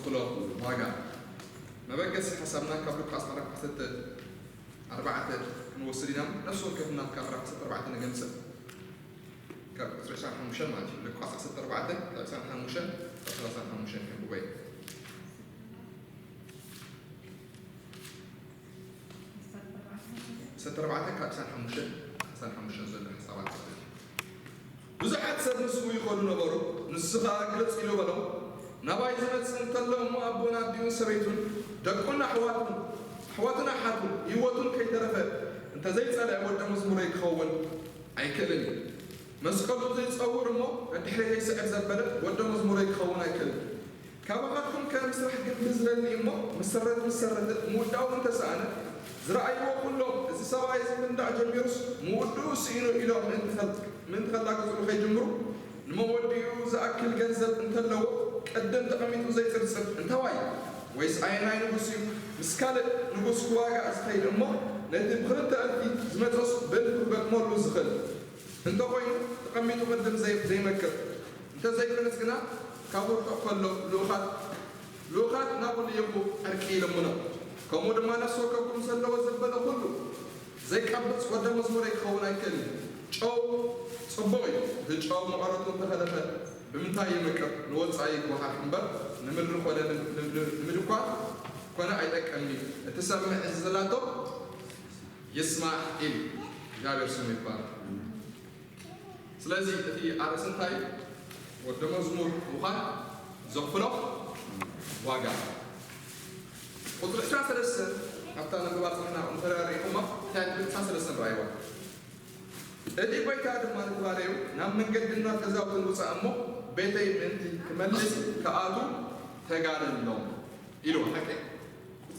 ክሎ ዋጋ መበገሲ ሓሳብና ካብ ሉቃስ ምዕራፍ ዓሰርተ ኣርባዕተ ክንወስድ ኢና። ነፍሲ ወከፍና ካብ ምዕራፍ ዓሰርተ ኣርባዕተ ንገምጽእ። ካብ ቁጽሪ ዕስራን ሓሙሽተን ማለት እዩ። ሉቃስ ዓሰርተ ኣርባዕተ ካብ ዕስራን ሓሙሽተን ካብ ሰላሳን ሓሙሽተን ከንብቦ እየ። ዓሰርተ ኣርባዕተ ካብ ዕስራን ሓሙሽተን ዕስራን ሓሙሽተን ዘሎ ሓሳባት ማለት እዩ። ብዙሓት ሰብ ምስኡ ይኸዱ ነበሩ። ንሱ ኸኣ ግልጽ ኢሉ በሎም፣ ናባይ ዝመጽእ እንተሎ እሞ ኣቦኡን ኣዲኡን ሰበይቱን ደቁን ኣሕዋቱን ኣሕዋቱን ኣሓቱን ህይወቱን ከይተረፈ እንተ ዘይጸልአ ወደ መዝሙረይ ክኸውን ኣይክእልን እዩ። መስቀሉ ዘይጸውር እሞ ነድሕረይ ዘይስዕብ ዘበለ ወደ መዝሙረይ ክኸውን ኣይክእልን እዩ። ካባኻትኩም ከ ምስራሕ ግምቢ ዝደሊ እሞ ምሰረት ምሰረተ ምውዳኡ እንተሰኣነ ዝረኣይዎ ኩሎም እዚ ሰብኣይ እዚ ምንዳዕ ጀሚሩስ ምውድኡ ስኢኑ ኢሎም ምእንቲ ከል- ምእንቲ ከላግጹሉ ከይጅምሩ ንመወዲኡ ዝኣክል ገንዘብ እንተለዎ ቅድም ተቐሚጡ ዘይጽብጽብ እንተዋይ ወይስ ኣየናይ ንጉስ እዩ ምስ ካልእ ንጉስ ክዋጋእ ዝኸይድ እሞ ነቲ ብኽልተ እልፊ ዝመጸስ በልፉ ክገጥመሉ ዝኽእል እንተኾይኑ ተቐሚጡ ቅድም ዘይ- ዘይመክር እንተዘይኮነስ ግና ካብ ርሑቕ ከሎ ልኡኻት ልኡኻት ናብኡ ልኢኹ ዕርቂ ይልምኖ። ከምኡ ድማ ነፍሲ ወከፍኩም ዘለዎ ዘበለ ኩሉ ዘይቀብጽ ወደ መዝሙረይ ክኸውን ኣይክእልን እዩ። ጨው ጽቡቕ እዩ። እቲ ጨው መቐረቱ እንተኸለፈ ብምንታይ ይምቅር? ንወጻኢ ይወሃብ እምበር ንምድሪ ኮነ ን- ን- ንምድኳ ኮነ ኣይጠቅምን እዩ። እቲ ሰብ ምሕዚ ዘላቶ ይስማዕ ኢሉ እግዚኣብሔር ስሙ ይባረክ። ስለዚ እቲ ኣርእስቲ እንታይ እዩ? ወደ መዝሙር ምዃን ዘኽፍሎ ዋጋ። ቁፅሪ ዕስራን ሰለስተን ኣብታ ነንበባ ፅሕና እንተረሪኹማ እንታይ ትብል? ዕስራን ሰለስተን ረኣይዋ። እቲ ጎይታ ድማ ንባርያኡ ናብ መንገድን ናብ ገዛውትን ውፃእ እሞ ቤተይ ምእንቲ ክመልስ ክኣቱ ተጋደሎ ኢሉ። ሓቂ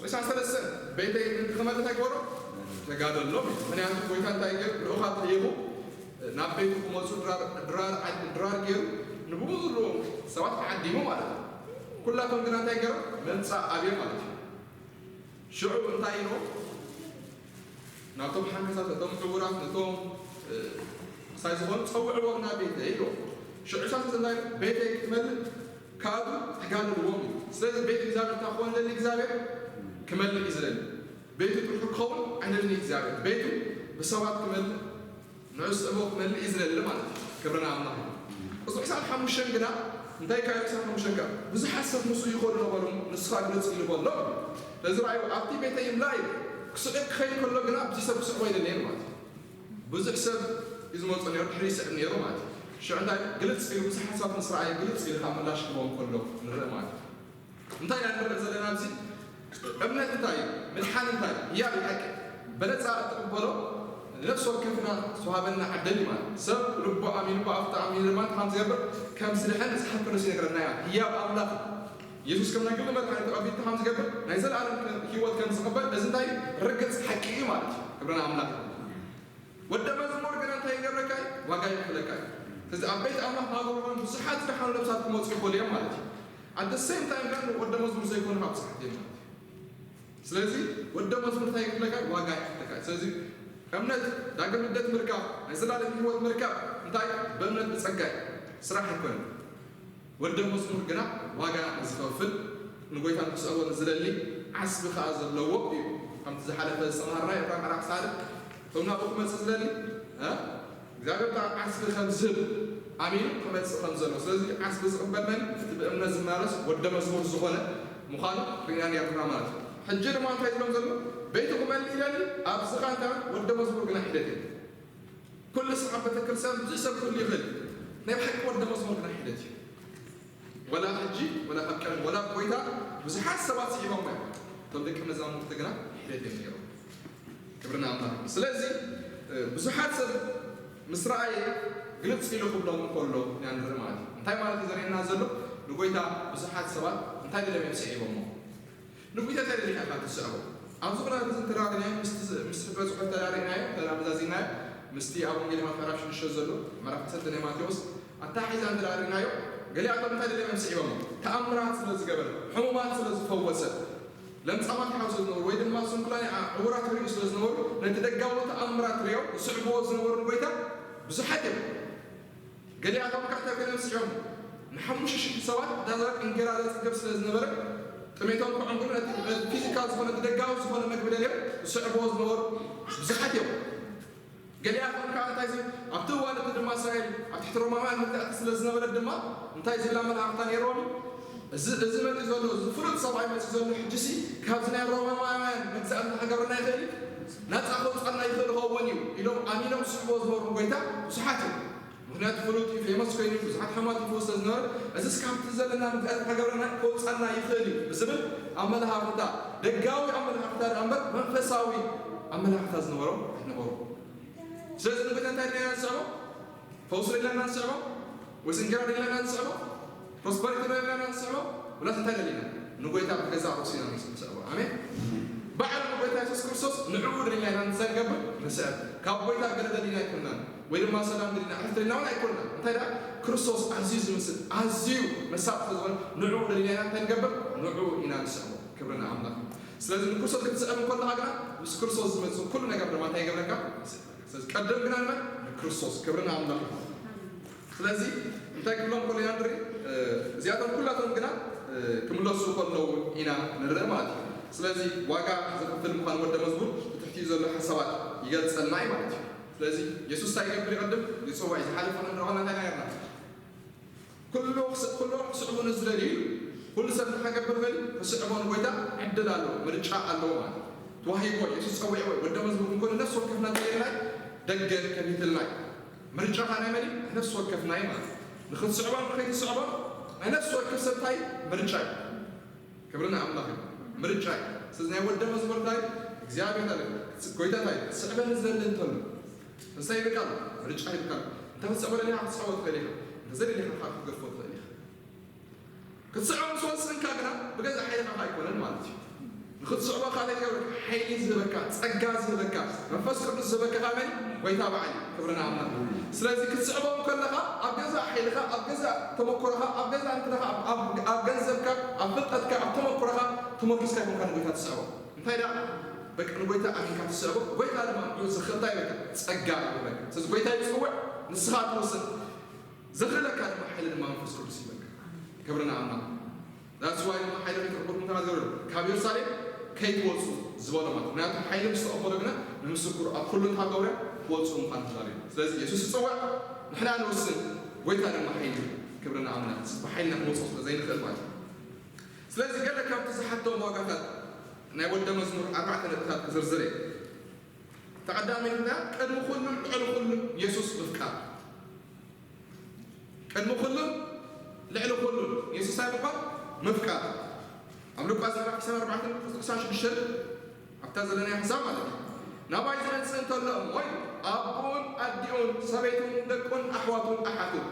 ዕስራን ሰለስተን ቤተይ ምእንቲ ክመልስ እንታይ ገበሮ? ተጋደሎ። ምክንያቱ ጎይታ እንታይ ገይሩ? ልኡኻት ልኢኹ ናብ ቤቱ ክመፁ ድራር ድራር ዓዲ ድራር ገይሩ ንብዙ ሰባት ተዓዲሙ ማለት እዩ። ኩላቶም ግና እንታይ ገይሮም? ምምፃእ ኣብዮም ማለት እዩ። ሽዑ እንታይ ኢልዎም? ናብቶም ሓንከሳት ነቶም ዕውራት ነቶም ሳይ ዝኾኑ ፀውዕዎም ናብ ቤተ ኢልዎም። ሽዑ ሳት እንታይ ቤተ ክትመልእ ካቱ ተጋደልዎም እዩ። ስለዚ ቤት እግዚኣብሔር እንታይ ክኾን ዘሊ እግዚኣብሔር ክመልእ እዩ ዝደሊ። ቤቱ ጥርሑ ክኸውን ኣይደልን እግዚኣብሔር። ቤቱ ብሰባት ክመልእ ንዕስ እሞ ክመልእ እዩ ዝደሊ ማለት እዩ። ክብርና ኣምላኽ እዩ። ቁፅሪ ዕስራን ሓሙሽተን ግና እንታይ ካብ ዕስራን ሓሙሽተን ካብ ብዙሓት ሰብ ምስኡ ይኸዱ ነበሩ። ንስኻ ግልፅ ኢሉ በሎ። ስለዚ ረኣዩ ኣብቲ ቤተ ይምላ እዩ። ክስዕብ ክኸይድ ከሎ ግና ብዙሕ ሰብ ክስዕቦ ኣይደለየን ማለት እዩ። ብዙሕ ሰብ እዩ ዝመፁ ነሩ ድሕሪ ይስዕብ ነሩ ማለት እዩ። ሽዑ እንታይ ግልፅ ኢሉ ብዙሓት ሰባት ምስ ረኣየ ግልፅ ኢሉ ካብ ምላሽ ክህቦም ከሎ ንርኢ ማለት እዩ። እንታይ ኢና ንርኢ ዘለና ኣብዚ? እምነት እንታይ እዩ? ምድሓን እንታይ እዩ? ህያብ እዩ ሓቂ። በነፃ እትቕበሎ ነፍሲ ወከፍና ዝተዋሃበና ዕድል እዩ ማለት እዩ። ሰብ ልቡ ኣሚኑ ብኣፍቱ ኣሚኑ ድማ እንታይ ከም ዝገብር ከም ዝድሕን መፅሓፍ ቅዱስ ይነግረና እዩ። ህያብ ኣምላኽ ኢየሱስ ከም ናይ ግሊ መድሓኒ ተቐቢልካ ከም ዝገብር ናይ ዘለኣለም ህይወት ከም ዝቕበል እዚ እንታይ እዩ? ርግፅ ሓቂ እዩ ማለት እዩ። ክብሪ ንኣምላኽ እዩ። ወደ መዝሙር ግና እንታይ ይገብረካ እዩ? ዋጋ ይኽፍለካ እዩ። ስለዚ ኣብ ቤት ኣምላኽ ናብኡ ብዙሓት ዝደሓኑ ነብሳት ክመፁ ይኽእሉ እዮም ማለት እዩ። ኣደ ሴም ታይም ግን ወደ መዝሙር ዘይኮኑ ካብ ብዙሓት እዮም ማለት እዩ። ስለዚ ወደ መዝሙር እንታይ ይኽፍለካ እዩ? ዋጋ ይኽፍለካ እዩ። ስለዚ እምነት ዳግም ልደት ምርካብ ናይ ዘላለም ህይወት ምርካብ እንታይ ብእምነት ብፀጋ እዩ። ስራሕ ኣይኮነን። ወደ መዝሙር ግና ዋጋ ዝኸፍል ንጎይታ ንክስዕቦ ንዝደሊ ዓስቢ ከኣ ዘለዎ እዩ። ከምቲ ዝሓለፈ ዝተምሃርናዮ እታ ምዕራፍ ሳልስ እቶም ናብኡ ክመፅእ ዝደሊ እ እግዚኣብሔር ከዓ ዓስቢ ከም ዝህብ ኣሚኑ ክመፅእ ከም ዘሎ። ስለዚ ዓስቢ ዝቕበል መን እቲ ብእምነት ዝመላለስ ወደ መዝሙር ዝኾነ ምዃኑ ርኢና ነርና ማለት እዩ። ሕጂ ድማ እንታይ ዝብሎም ዘሎ ቤቱ ክመልእ ይደሊ ኣብዚ ኻንታ ወደ መዝሙር ግና ሒደት እዩ። ኩሉ ሰብ ኣብ ቤተክርስትያን ብዙሕ ሰብ ክህሉ ይኽእል። ናይ ብሓቂ ወደ መዝሙር ግና ሒደት እዩ። ወላ ሕጂ ወላ ካብ ቀደም ወላ ጎይታ ብዙሓት ሰባት ስዒቦም እዮም። እቶም ደቂ መዛሙርቲ ግና ሒደት እዮም ነይሮም። ክብርና ኣምላኽ። ስለዚ ብዙሓት ሰብ ምስ ረኣየ ግልፅ ኢሉ ክብሎም እንከሎ ኢና ንርኢ ማለት እዩ። እንታይ ማለት እዩ ዘርእየና ዘሎ? ንጎይታ ብዙሓት ሰባት እንታይ ኢሎም እዮም ስዒቦሞ? ንጉይታ እንታይ ደሊኻ ኢኻ ትስዕቦ? ኣብዚ ኩነታት እዚ እንተ ርኢናዮ ምስቲ ምስ ሕፍረ ጽሑፍ እንተ ርኢናዮ እንተ መዛዚናዮ ምስቲ ኣብ ወንጌል ዮሃንስ ምዕራፍ ሽዱሽተ ዘሎ ምዕራፍ ዓሰርተ ናይ ማቴዎስ ኣተሓሒዛ እንተ ርኢናዮ ገሊኣቶም እንታይ ደሊዮም ስዒቦም ተኣምራት ስለ ዝገበረ ሕሙማት ስለ ዝፈወሰ ለምጻማት ይሓው ስለ ዝነበሩ ወይ ድማ ስንኩላን ዕውራት ይርእዩ ስለ ዝነበሩ ነቲ ደጋዊ ተኣምራት ርእዮም ዝስዕብዎ ዝነበሩ ንጎይታ ብዙሓት እዮም። ገሊኣቶም ከ እንታይ ኮይኖም ስዒቦም? ንሓሙሽተ ሽሕ ሰባት ዳዛ እንጌራ ዘጽግብ ስለ ዝነበረ፣ ጥሜቶም ክዕንግሉ ነቲ ፊዚካል ዝኾነ፣ እቲ ደጋዊ ዝኾነ መግቢ ደልዮም ዝስዕብዎ ዝነበሩ ብዙሓት እዮም። ገሊኣቶም ከዓ እንታይ ሲ ኣብቲ እዋን እቲ ድማ እስራኤል ኣብ ትሕቲ ሮማውያን መግዛእቲ ስለ ዝነበረት ድማ እንታይ ዝብላ መልኣኽታ ነይርዎም እዩ? እዚ እዚ መፂኡ ዘሎ፣ እዚ ፍሉጥ ሰብኣይ መፂኡ ዘሎ ሕጂ ሲ ካብዚ ናይ ሮማውያን መግዛእቲ ክገብረና ይኽእል እዩ፣ ናፃ ከውፃና ይኽእል ይኸውን እዩ ኢሎም ኣሚኖም ዝስዕብዎ ዝነበሩ ጎይታ ብዙሓት እዮም። ምክንያቱ ፍሉጥ እዩ፣ ፌመስ ኮይኑ ብዙሓት ሕማት ይፍውስ ስለ ዝነበረ፣ እዚ እስካብቲ ዘለና መግዛእቲ ከገብረና ከውፃና ይኽእል እዩ ብዝብል ኣመለኻኽታ፣ ደጋዊ ኣመለኻኽታ ደኣ እምበር መንፈሳዊ ኣመለኻኽታ ዝነበሮም ኣይነበሩ። ስለዚ ንጎይታ እንታይ ድለና ንስዕቦ? ፈውሲ ድለና ንስዕቦ? ወይስ እንጀራ ድለና ንስዕቦ? ፕሮስፐሪቲ ድለና ንስዕቦ? ወላስ እንታይ ደሊና? ንጎይታ ብገዛ ቁርሲ ኢና ንስዕቦ። ኣሜን። ባዕሉ ንጎይታ የሱስ ክርስቶስ ንዕኡ ደሊና ኢና ንዘንገብር ንስዕብ። ካብ ጎይታ ገለ ደሊና ኣይኮናን። ወይ ድማ ሰላም ደሊና፣ ዕረፍቲ ደሊና እውን ኣይኮናን። እንታይ ደኣ? ክርስቶስ ኣዝዩ ዝምስል፣ ኣዝዩ መሳጢ ስለ ዝኾነ ንዕኡ ደሊና ኢና እንታይ ንገብር? ንዕኡ ኢና ንስዕቦ። ክብሪ ንኣምላኽ። ስለዚ ንክርስቶስ ክትስዕብ እንከለኻ ግና ምስ ክርስቶስ ዝመጽእ ኩሉ ነገር ድማ እንታይ ይገብረካ? ስለዚ ቀደም ግና ንመን? ንክርስቶስ። ክብሪ ንኣምላኽ ይኹን። ስለዚ እንታይ ክብሎም ከሎ ኢና ንርኢ? እ፣ እዚኣቶም ኩላቶም ግና፣ እ፣ ክምለሱ ከለዉ ኢና ንርኢ ማለት እዩ። ስለዚ ዋጋ ዘኽፍል ምዃን ወደ መዝሙር ብትሕቲኡ ዘሎ ሓሳባት ይገልጸልና እዩ ማለት እዩ። ስለዚ የሱስ እንታይ ይገብር ይቐድም? ይጽዋዕ እዩ። ዝሓለፈ ክንረኸና እንታይ ነርና? ኩሉ ክስ-፣ ኩሎም ክስዕቡ ንዝደልዩ ኢሉ። ኩሉ ሰብ እንታይ ክገብር ይኽእል? ክስዕቦ ንጎይታ ዕድል ኣለዎ፣ ምርጫ ኣለዎ ማለት እዩ። ተዋሂቦ፣ የሱስ ጸዊዕዎ፣ ወደ መዝሙር ክንኮን ነፍሲ ወከፍና እንታይ ኢልና? ደገ ከፊትልና እዩ። ምርጫኻ ናይ መን እዩ? ናይ ነፍሲ ወከፍና እዩ ማለት እዩ። ንኽትስዕቦን ንኸይትስዕቦን ናይ ነፍሲ ወከፍ ሰብ እንታይ እዩ? ምርጫ እዩ። ክብሪ ንኣምላኽ እዩ። ምርጫ እዩ። ስለዚ ናይ ወደ መዝሙር እንታይ? እግዚኣብሔር እንታይ? ጎይታ እንታይ? ክስዕበኒ ዝደሊ እንተሎ እንታይ ይብልካ ኣሎ? ምርጫ ይብልካ ኣሎ። እንተ ክትስዕቦ ደሊኻ ክትስዕቦ ትኽእል ኢኻ። እንተ ዘደሊኻ ከዓ ክትገድፎ ትኽእል ኢኻ። ክትስዕቦ ምስ ወሰንካ ግና ብገዛእ ሓይልኻ ከዓ ኣይኮነን ማለት እዩ። ንኽትስዕቦ ከዓ እንታይ ዝገብረካ? ሓይሊ ዝህበካ፣ ጸጋ ዝህበካ፣ መንፈስ ቅዱስ ዝህበካ ከዓ መን? ጎይታ በዓል እዩ። ክብሪ ንኣምላኽ። ስለዚ ክትስዕቦ ከለኻ ኣብ ገዛእ ሓይልኻ፣ ኣብ ገዛእ ተመክሮኻ፣ ኣብ ገዛእ እንትንኻ፣ ኣብ፣ ኣብ፣ ኣብ ገንዘብካ፣ ኣብ ፍልጠትካ፣ ኣብ ተመክሮኻ ተመርኪስካ ኣይኮንካ ንጎይታ ትስዕቦ። እንታይ ደኣ? በቃ ንጎይታ ኣሚንካ ትስዕቦ። ጎይታ ድማ ንዕኡ ዝኽእል እንታይ ይበካ? ጸጋ ይበካ። ስለዚ ጎይታ ይጽውዕ፣ ንስኻ ትወስን። ዘኽእለካ ድማ ሓይሊ ድማ መንፈስ ቅዱስ ይበካ። ክብሪ ንኣምላኽ። That's why ድማ ሓይሊ ከይትቕበሉ እንታይ ዝገበረ? ካብ የሩሳሌም ከይትወጹ ዝበሎ ማለት። ምክንያቱ ሓይሊ ምስ ተቐበሉ ግና ንምስክሩ ኣብ ኩሉ እንታይ ክገብሩ? ክወጹ ምዃኑ ተዛሪቡ። ስለዚ የሱስ ይጽውዕ፣ ንሕና ንውስን፣ ጎይታ ድማ ሓይሊ። ክብሪ ንኣምላኽ። ብሓይልና ክንወጾ ስለ ዘይንኽእል ማለት እዩ። ስለዚ ገለ ካብቲ ዝሓቶም ዋጋታት ናይ ወደ መዝሙር ኣርባዕተ ነጥብታት ክዝርዝር እየ። ተቐዳሚትና ቅድሚ ኩሉን ልዕሊ ኩሉን የሱስ ምፍቃር። ቅድሚ ኩሉን ልዕሊ ኩሉን የሱስ እንታይ ምዃን? ምፍቃር። ኣብ ሉቃስ ምዕራፍ ዕስራን ኣርባዕተን ቁጽሪ ዕስራን ሽዱሽተን ኣብታ ዘለናዮ ሓሳብ ማለት እዩ። ናባይ ዝመጽእ እንተሎ እሞ ኢሉ፣ ኣቦኡን ኣዲኡን ሰበይቱን ደቁን ኣሕዋቱን ኣሓቱን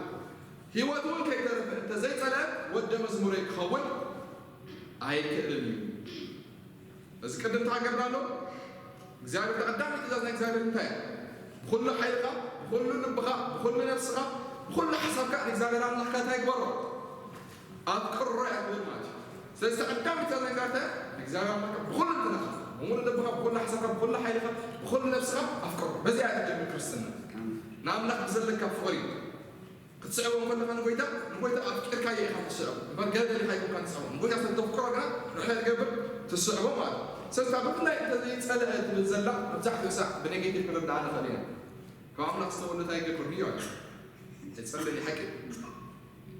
ህይወቱ እውን ከይተረፈ እንተዘይጸልአ ወደ መዝሙረይ ክኸውን ኣይክእልን እዩ። እዚ ቅድም እንታይ ገብርና ኣሎ? እግዚኣብሔር ቀዳመ ትእዛዝ ናይ እግዚኣብሔር እንታይ እያ? ብኹሉ ሓይልኻ፣ ብኹሉ ልብኻ፣ ብኹሉ ነፍስኻ፣ ብኹሉ ሓሳብካ ንእግዚኣብሔር ኣምላኽካ እንታይ ግበሮ? ኣፍቅሮ እያ ትብል ማለት እዩ። ስለዚ ቀዳመ ትእዛዝ ናይ እግዚኣብሔር እንታይ እያ? ንእግዚኣብሔር ኣምላኽካ ብኹሉ እንትናኻ፣ ብሙሉእ ልብኻ፣ ብኹሉ ሓሳብካ፣ ብኹሉ ሓይልኻ፣ ብኹሉ ነፍስኻ ኣፍቅሮ። በዚኣ እያ ትጀምር ክርስትና። ንኣምላኽ ብዘለካ ፍቕሪ ክትስዕቦ ከለኻ ንጎይታ፣ ንጎይታ ኣፍቂርካዮ ኢኻ ትስዕቦ። እምበር ገለ ደሊኻ ኣይኮንካን ትስዕቦ። ንጎይታ ስለ ተፍቅሮ ግና እንታይ ትገብር? ትስዕቦ ማለት እዩ። ስለዚ እታ ብፍላይ እንተዘይጸልአ ትብል ዘላ መብዛሕትኡ ሳዕ ብኔጌቲቭ ክንርድኣ ንኽእል ኢና። ካብ ኣምላኽ ዝተወልደ እንታይ ይገብር? ንዮ ኣይጸልእን እዩ፣ ሓቂ።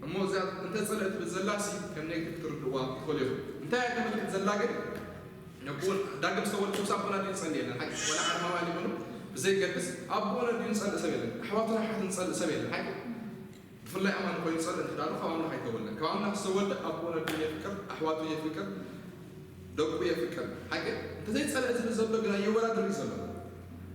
እሞ እዚኣ እንተጸልአ ትብል ዘላሲ ከም ኔጌቲቭ ክትርድእዋ ትኽእሉ ኢኹም። እንታይ እያ ተመልክት ዘላ ግን? ነብኡን ዳግም ዝተወልደ ሰብ ኣቦን ኣዲኡን ይጸሊ የለን። ሓቂ ወላ ዓለማውያን ይኹኑ ብዘይገድስ ኣቦን ኣዲኡን ዝጸልእ ሰብ የለን። ኣሕዋቱን ኣሓቱን ዝጸልእ ሰብ የለን። ሓቂ ብፍላይ ኣማኒ ኮይኑ ዝጸልእ እንድሕር ኣሎ ካብ ኣምላኽ ኣይተወልደን። ካብ ኣምላኽ ዝተወልደ ኣቦን ኣዲኡን የፍቅር፣ ኣሕዋቱ የፍቅር፣ ደቁ የፍቅር። ሓቂ እንተዘይጸልአ ዝብል ዘሎ ግና የወዳድር እዩ ዘሎ።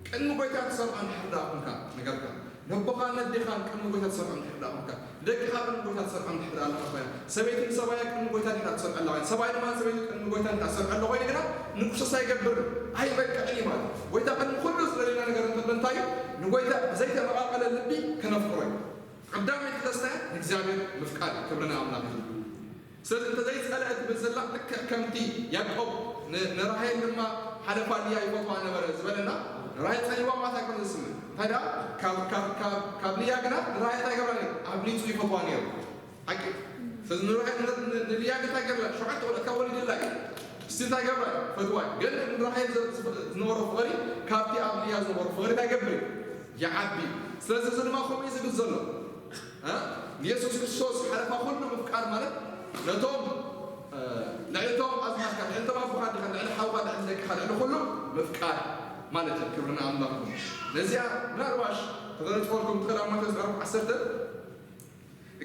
ቅድሚ ጎይታ ትሰርዖ እንድሕር ደኣ ኮንካ ነገርካ፣ ነቦኻን ነዴኻን ቅድሚ ጎይታ ትሰርዖ እንድሕር ደኣ ኮንካ፣ ደቅኻ ቅድሚ ጎይታ ትሰርዖ እንድሕር ደኣ ኣለኻ ኮይና፣ ሰበይቲ ንሰብኣያ ቅድሚ ጎይታ እንድሕር ትሰርዖ ኣላ ኮይና፣ ሰብኣይ ድማ ንሰበይቱ ቅድሚ ጎይታ እንድሕር ትሰርዖ ኣሎ ኮይኑ ግና ንጉሰስ ኣይገብርን፣ ኣይበቅዕን እዩ ማለት እዩ። ጎይታ ቅድሚ ኩሉ ዝደልየና ነገር እንተሎ እንታይ እዩ? ንጎይታ ብዘይተመቓቐለ ልቢ ከነፍቅሮ እዩ። ቀዳመይቲ ተስፋ ንእግዚኣብሔር ምፍቃር እዩ። ክብሪ ንኣምላኽ ይኹን። ስለዚ እንተዘይጸልአ ትብል ዘላ ልክዕ ከምቲ ያዕቆብ ን-፣ ንራሄል ድማ ሓለፋ ልያ ይፈትዋ ነበረ ዝበለና፣ ንራሄል ጸሊዋ ማለት ኣይኮነ ዝስምዕ። እንታይ ደኣ? ካብ፣ ካብ፣ ካብ፣ ካብ ልያ ግና ንራሄል እንታይ ይገብራ ነይሩ? ኣብሊጹ ይፈትዋ ነይሩ። ሓቂ። ስለዚ ንራሄል ንልያ እንታይ ገብራ? ሸውዓተ ቆልዑ ካብ ወሊድላ እዩ። እስቲ እንታይ ገብራ? ፈትዋ እዩ። ግን ንራሄል ዝነበሮ ፍቕሪ ካብቲ ኣብ ልያ ዝነበሮ ፍቕሪ እንታይ ገብር እዩ? ይዓቢ። ስለዚ እዚ ድማ ከምኡ እዩ ዝብል ዘሎ። ንየሱስ ክርስቶስ ሓለፋ ኩሉ ምፍቃር ማለት ነቶም ልዕልቶም ኣዝማድካ፣ ልዕልቶም ኣቦኻ ኣዴኻ፣ ልዕሊ ሓውካ፣ ልዕሊ ደቅኻ፣ ልዕሊ ኩሉ ምፍቃር ማለት እዩ። ክብርና ኣምላኽ። ነዚኣ ምናልባሽ ተገለጽወልኩም ትኽእል ኣብ ማቴዎስ ዕራፍ ዓሰርተ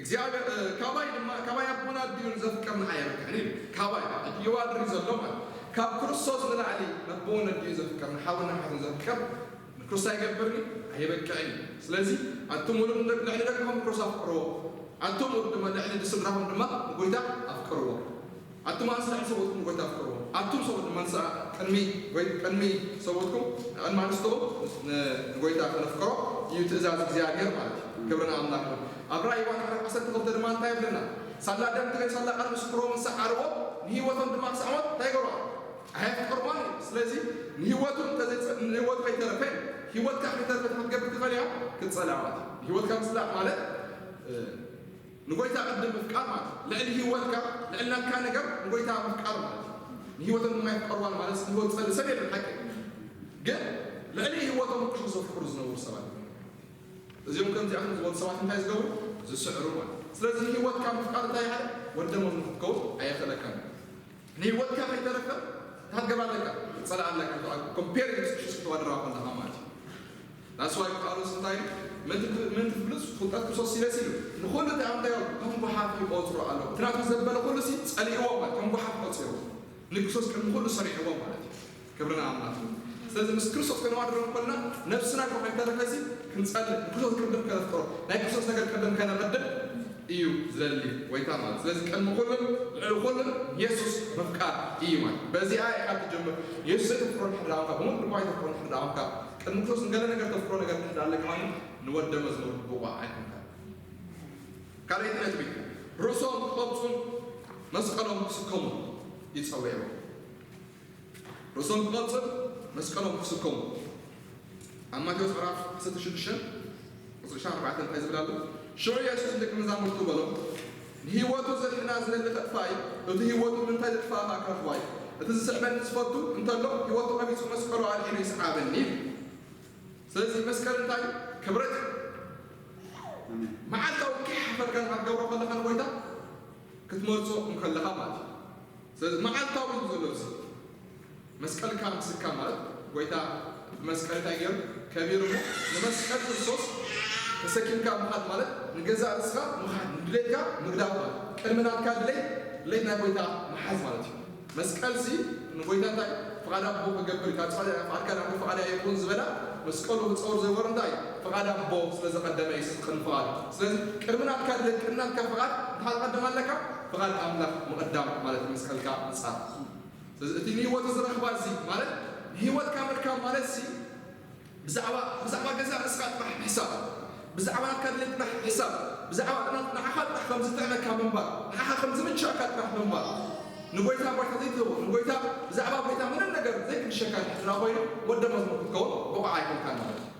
እግዚኣብሔር ካባይ ድማ ካባይ ኣቦና ኣዲኡን ዘፍቀር ንዓይ የብቅዕን እዩ። ካባይ እቲ የዋድሪ ዘሎ ማለት ካብ ክርስቶስ ንላዕሊ ኣቦውን ኣዲኡ ዘፍቀር ንሓውን ንሓትን ዘፍቀር ንክርስቶስ ኣይገብርን እዩ፣ ኣይበቅዕን እዩ። ስለዚ ኣቱም ውሉድ ልዕሊ ደቅኹም ንክርስቶስ ኣፍቅርዎ፣ ኣቱም ውሉድ ድማ ልዕሊ ስድራኹም ድማ ንጎይታ ኣፍቅርዎ። ኣቱም ኣንስቲ ልዕሊ ሰብኡትኩም ንጎይታ ኣፍቅርዎ፣ ኣቱም ሰብኡት ድማ ንስኣ ቅድሚ ወይ ቅድሚ ሰብኡትኩም ቅድሚ ኣንስትኹም ንጎይታ ከነፍቅሮ እዩ ትእዛዝ እግዚኣብሔር ማለት እዩ። ክብርና ኣምላኽ ይኹን። ኣብ ራእይ ዮሃንስ ዓሰርተ ክልተ ድማ እንታይ ይብለና? ሳላ ደም ትገኝ ሳላ ቃል ምስክሮም ንሰዓርዎ ንህይወቶም ድማ ክሰዕሞት እንታይ ይገብርዋ? ኣየፍቅርዋን እዩ። ስለዚ ንህይወቱ ንህይወት ከይተረፈ ህይወትካ ከይተረፈ ክትገብር ትኽእል እያ ክትጸልኣ ማለት እዩ። ንህይወትካ ምጽላእ ማለት ንጎይታ ቅድም ምፍቃር ማለት ልዕሊ ህይወትካ ልዕሊ ናትካ ነገር ንጎይታ ምፍቃር ማለት እዩ። ንህይወቶም ድማ ይፍቀርዋን ማለት ህይወት ጸልእ ሰብ የለን ሓቂ ግን ልዕሊ ህይወቶም ክርስቶስ ዘፍቅሩ ዝነብሩ ሰባት እዚኦም ከምዚኣቶም ዝበሉ ሰባት እንታይ ዝገብሩ ዝስዕሩ ማለት ስለዚ ንህይወትካ ምፍቃር እንታይ ሓደ ወደሞ ክትከውን ኣየኽእለካን ንህይወትካ ከይተረፈ ታትገባ ኣለካ ጸላ ኣለካ ኮምፔር ምስ ክርስቶስ ክትዋደራ ከለካ ማለት እዩ ናስዋይ ጳውሎስ እንታይ ምን ትፍልስ ፍልጠት ክርስቶስ ሲለስ ኢሉ ንኹሉ እንታይ እንታይ ከም ጓሓፍ ይቆጽሮ ኣሎ እቲ ናቱ ዘበለ ኩሉ ሲ ጸሊእዎ ማለት ከም ጓሓፍ ቆጺሩ ንክርስቶስ ቅድሚ ኩሉ ሰሪዕዎ ማለት እዩ ክብርና ኣምላኽ ስለዚ ምስ ክርስቶስ ከነዋድሮ እንኮልና ነብስና እኳ ከይተረፈሲ ክንጸልእ ንክርስቶስ ቅድም ከነፍቅሮ ናይ ክርስቶስ ነገር ቅድም ከነቐድም እዩ ዝደሊ ጎይታ ማለት ስለዚ ቅድሚ ኩሉን ልዕሊ ኩሉን የሱስ ምፍቃር እዩ ማለት በዚኣ ኢኻ ትጀምር የሱስ ዘይተፍቅሮ ንሕዳውንካ ብሙሉ ልባ ኣይተፍቅሮ ንሕዳውንካ ቅድሚ ክርስቶስ ንገለ ነገር ተፍቅሮ ነገር ትሕዳ ኣለካ ንወደ መዝሙር ብቑዕ ኣይኮንካ ካልኣይቲ ነጥቢ ርእሶም ክቐብጹን መስቀሎም ክስከሙ ይጸውዕዎ ርእሶም ክቐብጽን መስቀሎም ክስከሙ ኣብ ማቴዎስ ምዕራፍ ዓሰርተ ሽዱሽተ ቁፅሪ ዓሰርተ ኣርባዕተ እንታይ ዝብል ኣሎ ሽዑ የሱስ ንደቂ መዛሙርቱ በሎም ንህይወቱ ዘድሕና ዝደሊ ከጥፋ እዩ እቲ ህይወቱ ንምንታይ ዘጥፋእኻ ክረኽባ እዩ እቲ ዝስዕበኒ ዝፈቱ እንተሎ ህይወቱ ቀቢፁ መስቀሉ ኣልዒሉ ይስዓበኒ ይብል ስለዚ መስቀል እንታይ ክብረት እዩ መዓልታዊ ከይሓፈርካ ንክትገብሮ ከለካ ንጎይታ ክትመርፆ እንከለካ ማለት እዩ ስለዚ መዓልታዊ እዩ ዘሎ እዚ መስቀልካ ምስካ ማለት ጎይታ ብመስቀል እንታይ ገይሩ ከቢሩ እሞ ንመስቀል ክርስቶስ ተሰኪምካ ምኻድ ማለት ንገዛእ ርእስኻ ምኻድ ንድሌትካ ምግዳፍ ማለት ቅድሚ ናትካ ድሌት ድሌት ናይ ጎይታ ምሓዝ ማለት እዩ መስቀል ሲ ንጎይታ እንታይ ፍቓድ ኣቦ ክገብር እዩ ካብ ፍቓድካ ናብ ፍቓድ ኣይኩን ዝበላ መስቀሉ ክፀውር ዘበሩ እንታይ ፍቓድ ኣቦ ስለ ዘቐደመ እዩ ቅድሚ ፍቓድ ስለዚ ቅድሚ ናትካ ድሌት ቅድሚ ናትካ ፍቓድ እንታይ ትቐድም ኣለካ ፍቓድ ኣምላኽ ምቕዳም ማለት መስቀልካ ምፃር ስለዚ እቲ ንህይወቱ ዝረኽባ እዚ ማለት ንህይወትካ ምርካብ ማለት ሲ ብዛዕባ ብዛዕባ ገዛ ርእስካ ጥራሕ ምሕሳብ ብዛዕባ ናትካ ድሌት ጥራሕ ምሕሳብ ብዛዕባ ንዓኻ ጥራሕ ከም ዝጥዕመካ ምንባር ንዓኻ ከም ዝምችኣካ ጥራሕ ምንባር ንጎይታ ባይታ ዘይትህቦ ንጎይታ ብዛዕባ ጎይታ ምንም ነገር ዘይግድሸካ ድሕራ ኮይኑ ወደ መዝሙር ክትከውን ብቑዕ ኣይኮንካን ማለት እዩ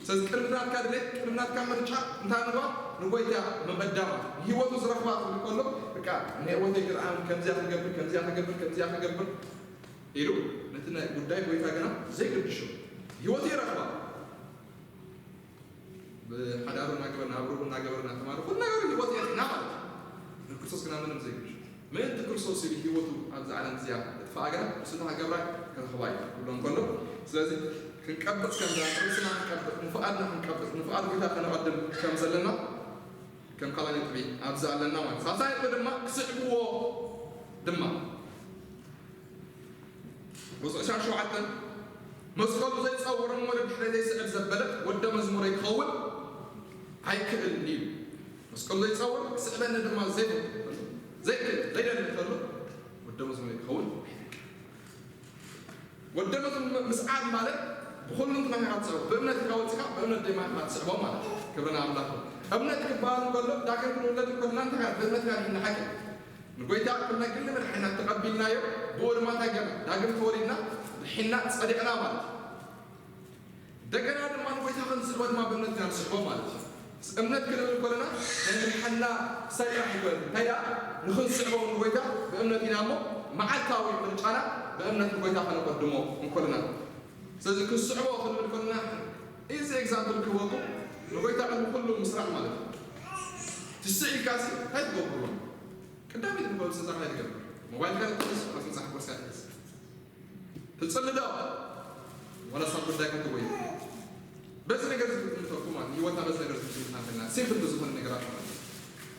ስለዚ ቅድሚ ናትካ ድሌት ቅድሚ ናትካ ምርጫ እንታይ ምግባር ንጎይታ ምቕዳም ንህይወቱ ዝረኽባ ክብል ከሎ በቃ ንህይወተይ ግርዓም ከምዚያ ክገብር ከምዚያ ክገብር ከምዚያ ክገብር ኢሉ ነቲ ናይ ጉዳይ ጎይታ ግና ዘይገድሾ ህይወቱ ይረኽባ ብሓዳሩ እናገበርና ኣብርኡ እናገበርና ተማሩ ኩሉ ነገሩ ህይወት የድሕና ማለት እዩ ንክርስቶስ ግና ምንም ዘይገድሾ ምእንቲ ክርስቶስ ኢሉ ህይወቱ ኣብዚ ዓለም እዚኣ እጥፋኣ ግና ንሱ እንታይ ገብራ ክረኽባ እዩ ክብሎ እንከሎ ስለዚ ክንቀብፅ ከም ርእስና ክንቀብፅ ንፍቓድና ክንቀብፅ ንፍቓድ ጎይታ ከነቐድም ከም ዘለና ከም ካልኣይ ነጥቢ ኣብዚ ኣለና ማለት ሳልሳይ ነጥቢ ድማ ክስዕብዎ ድማ ቁፅሪ ዕስራን ሸውዓተን መስቀሉ ዘይፀውር እሞ ንድሕረ ዘይስዕብ ዘበለ ወደ መዝሙረይ ክኸውን ኣይክእልን እዩ መስቀሉ ዘይፀውር ክስዕበኒ ድማ ዘይክእል ዘይደሊ ከሎ ወደ መዝሙረይ ክኸውን ወደ መዝሙር ምስዓብ ማለት ብኩሉ እንትናካ ትስዕቦ ብእምነት ኢካ ወፂካ ብእምነት ደማ ኢካ ትስዕቦ ማለት ክብርና ኣምላኽ እምነት ክበሃል እንከሎ ዳግም ክንውለድ እንከልና እንታይ ብእምነት ኢና ንሓቂ ንጎይታ ከም ናይ ግሊ መድሓኒና ተቐቢልናዮ ብኡ ድማ እንታይ ገርና ዳግም ተወሊድና ድሒና ጸዲቕና ማለት እዩ። እንደገና ድማ ንጎይታ ክንስዕቦ ድማ ብእምነት ኢና ንስዕቦ ማለት እዩ። እምነት ክንብል ከለና ናይ ምድሓንና ክሳይ ጥራሕ ኣይኮነን። እንታይ ደኣ ንኽንስዕቦ ንጎይታ ብእምነት ኢና እሞ፣ መዓልታዊ ምርጫና ብእምነት ንጎይታ ከነቐድሞ እንኮለና። ስለዚ ክንስዕቦ ክንብል ከለና፣ እዚ ኤግዛምፕል ክህበኩም፣ ንጎይታ ቅድሚ ኩሉ ምስራዕ ማለት እዩ። ትስዕ ኢልካሲ እንታይ ትገብርሉ? ቀዳሚት ንጎይታ እንታይ ትገብር? ሞባይልካ ትሕዝ፣ መጽሓፍ ቅዱስካ ትሕዝ። ትጽሊ ዶ? ዋላ ሳብ ጉዳይ ክትወይ? በዚ ነገር ዝግምተኩም ማለት፣ ህይወታ በዚ ነገር ዝግምታ ከለና፣ ሲምፕል ብዝኾነ ነገራት ማለት።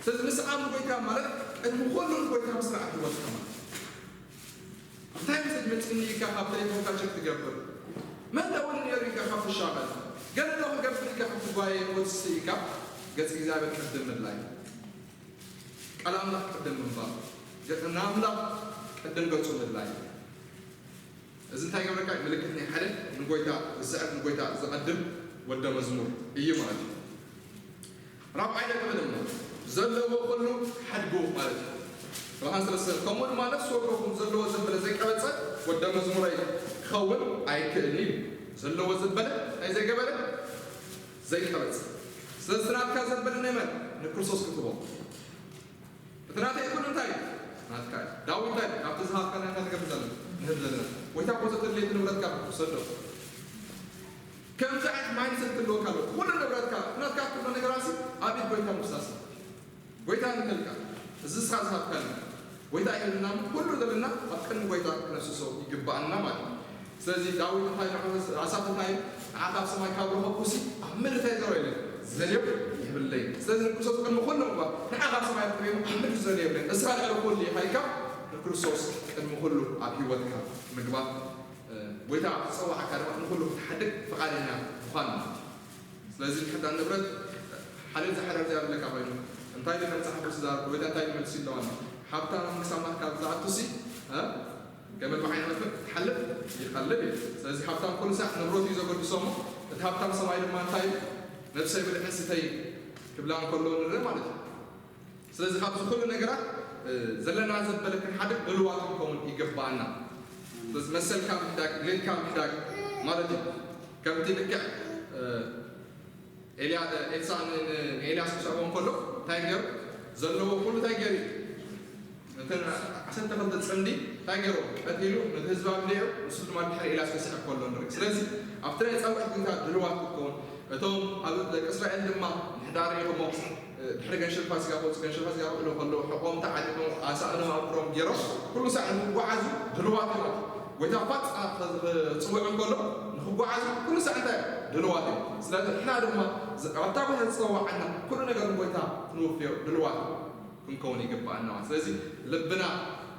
ስለዚ ምስዓም ጎይታ ማለት፣ ቅድሚ ኩሉ ጎይታ ምስራዕ ህይወትካ ማለት። እንታይ መሰጅ መጽኒ ኢልካ ካብ ቴሌፎንካ ቸክ ትገብር? መን ደውል ነይሩ ኢልካ ካብ ትሻቐል? ገለ ዶ ክገብር ኢልካ ካብ ትጓየ ወትስ ኢልካ ገጽ እግዚኣብሔር ቅድም ምድላይ? ቃል ኣምላኽ ቅድም ምንባብ፣ ገ-፣ ንኣምላኽ ቅድም ገጹ ምድላይ። እዚ እንታይ ይገብረካ? ምልክት ናይ ሓደ ንጎይታ ዝስዕብ፣ ንጎይታ ዝቐድም ወደ መዝሙር እዩ ማለት እዩ። ራብዓይ ነጥቢ ድማ ዘለዎ ኩሉ ሓድጉ ማለት እዩ። ዮሃንስ ሰለስተ፣ ከምኡ ድማ ነፍሲ ወከኹም ዘለዎ ዘበለ ዘይቀበጸ ወደ መዝሙረይ ክኸውን ኣይክእልን እዩ። ዘለዎ ዘበለ ናይ ዘይገበረ ዘይቀበጸ። ስለዚ ናትካ ዘበለ ናይ መን? ንክርስቶስ ክትቦ። እቲ ናተይ ኩሉ እንታይ እዩ? ናትካ እዩ። ዳዊት እንታይ እዩ? ካብቲ ዝሃብካ ናትካ ትገብር ዘለና፣ ንህብ ዘለና። ጎይታ እኮ ዘተድልየቲ ንብረትካ ትሰዶ። ከምዚ ዓይነት ማይንድሰት ክህልወካ ኣለዎ። ኩሉ ንብረትካ፣ ናትካ ኩሉ ነገራሲ ኣብ ኢድ ጎይታ ምፍሳስ። ጎይታ ንፈልካ፣ እዚ ንስኻ ዝሃብካ እዩ። ጎይታ ይህብና፣ ኩሉ ዘለና ኣብ ቅድሚ ጎይታ ክነፍስሶ ይግባኣና ማለት እዩ። ስለዚ ዳዊት እንታይ ኢሉ? ኣሳፍ እንታይ ኢሉ? ንዓ ካብ ሰማይ ካብ ረኸብኩሲ ኣብ ምድሪ እንታይ ዘሮ የለን? ዘልዮ የብለይ። ስለዚ ንክርስቶስ ቅድሚ ኩሉ እኳ ንዓ ካብ ሰማይ ረኺበ ኣብ ምድሪ ዘልዮ የብለይ። እስራኤል ኩሉ ኢኻ ኢልካ ንክርስቶስ ቅድሚ ኩሉ ኣብ ህይወትካ ምግባር፣ እ፣ ጎይታ ዝጸዋዓካ ድማ ንኩሉ ክትሓድግ ፍቓደኛ ምዃን ማለት እዩ። ስለዚ ንሕዳን ንብረት ሓደ ዝሓዳር ዘይብለካ ኮይኑ እንታይ ኢሉ መጽሓፍ ቅዱስ ዝዛረብ? ጎይታ እንታይ ኢሉ መልሲ ኣለዋኒ? ሃብታም መንግስቲ ኣምላኽ ካብ ዝኣቱሲ፣ እ? ገመል ብዓይኒ መጥፍእ ክትሓልፍ ይቐልል እዩ። ስለዚ ሃብታም ኩሉ ሳዕ ንብረቱ እዩ ዘገድሶ እሞ፣ እቲ ሃብታም ሰብኣይ ድማ እንታይ ኢሉ? ነብሰይ ብልዕን ስተይ ክብላ እንከሎ ንርኢ ማለት እዩ። ስለዚ ካብዚ ኩሉ ነገራት፣ እ፣ ዘለና ዘበለ ክንሓድግ ድልዋት ክንከውን ይግባኣና። ስለዚ መሰልካ ምሕዳግ፣ ድሌትካ ምሕዳግ ማለት እዩ። ከምቲ ልክዕ፣ እ፣ ኤልያ-፣ ኤልሳዕ ን-፣ ን-፣ ንኤልያስ ክስዕቦ እንከሎ እንታይ ገይሩ? ዘለዎ ኩሉ እንታይ ገይሩ እዩ? ነተን ዓሰርተ ክልተ ጽምዲ እንታይ ገይሩ? ቀቲሉ፣ ነቲ ህዝቢ ኣብሊዑ፣ ንሱ ድማ ድሕሪ ኤልያስ ክስዕብ ከሎ ንርኢ። ስለዚ ኣብቲ ናይ ጻውዒት ጎይታ ድልዋት ክትከውን፣ እቶም ኣብ ደቂ እስራኤል ድማ ምሕዳር ኢኹሞ፣ ድሕሪ ገንሸል ፋሲካ ክወጹ፣ ገንሸል ፋሲካ ክውዕሉ ከለዉ፣ ሕቖም ተዓጢቖም፣ ኣሳእኖም ኣብ እግሮም ገይሮም፣ ኩሉ ሳዕ ንኽጓዓዙ ድልዋት እዮም። ጎይታ ፋጻ ክጽውዕ እንከሎ፣ ንኽጓዓዙ ኩሉ ሳዕ እንታይ እዮም? ድልዋት እዮም። ስለዚ ንሕና ድማ ዝ-፣ ኣብታ ጎይታ ዝጸዋዓና ኩሉ ነገር ንጎይታ ክንውፍዮ ድልዋት ክንከውን ይግባኣና ማለት። ስለዚ ልብና፣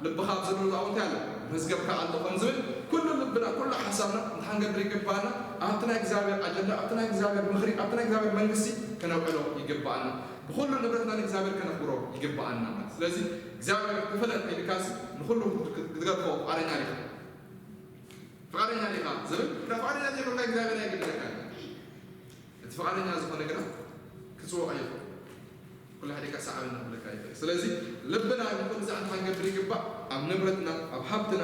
ልብኻ ኣብ ዘሎ ኣብኡ እንታይ ኣሎ? መዝገብካ ኣሎ ከም ዝብል፣ ኩሉ ልብና፣ ኩሉ ሓሳብና እንታይ ክንገብር ይግባኣና? ኣብቲ ናይ እግዚኣብሔር ኣጀንዳ፣ ኣብቲ ናይ እግዚኣብሔር ምኽሪ፣ ኣብቲ ናይ እግዚኣብሔር መንግስቲ ከነውዕሎ ይግባኣና። ብኹሉ ንብረትና ንእግዚኣብሔር ከነኽብሮ ይግባኣና ማለት። ስለዚ እግዚኣብሔር ክፈለጥ ኢልካሲ ንኹሉ ክትገድፎ ፍቓደኛ ዲኻ? ፍቓደኛ ዲኻ ዝብል፣ ፍቓደኛ ዘይኮንካ እግዚኣብሔር ኣይግድለካን። እቲ ፍቓደኛ ዝኾነ ግና ክጽውዖ ይኽእል። ኩሉ ሓደ ከሰዓበና ክብለካ ይኽእል። ስለዚ ልብና ንኹሉ ዛዕባ ክንገብር ይግባእ። ኣብ ንብረትና፣ ኣብ ሃብትና፣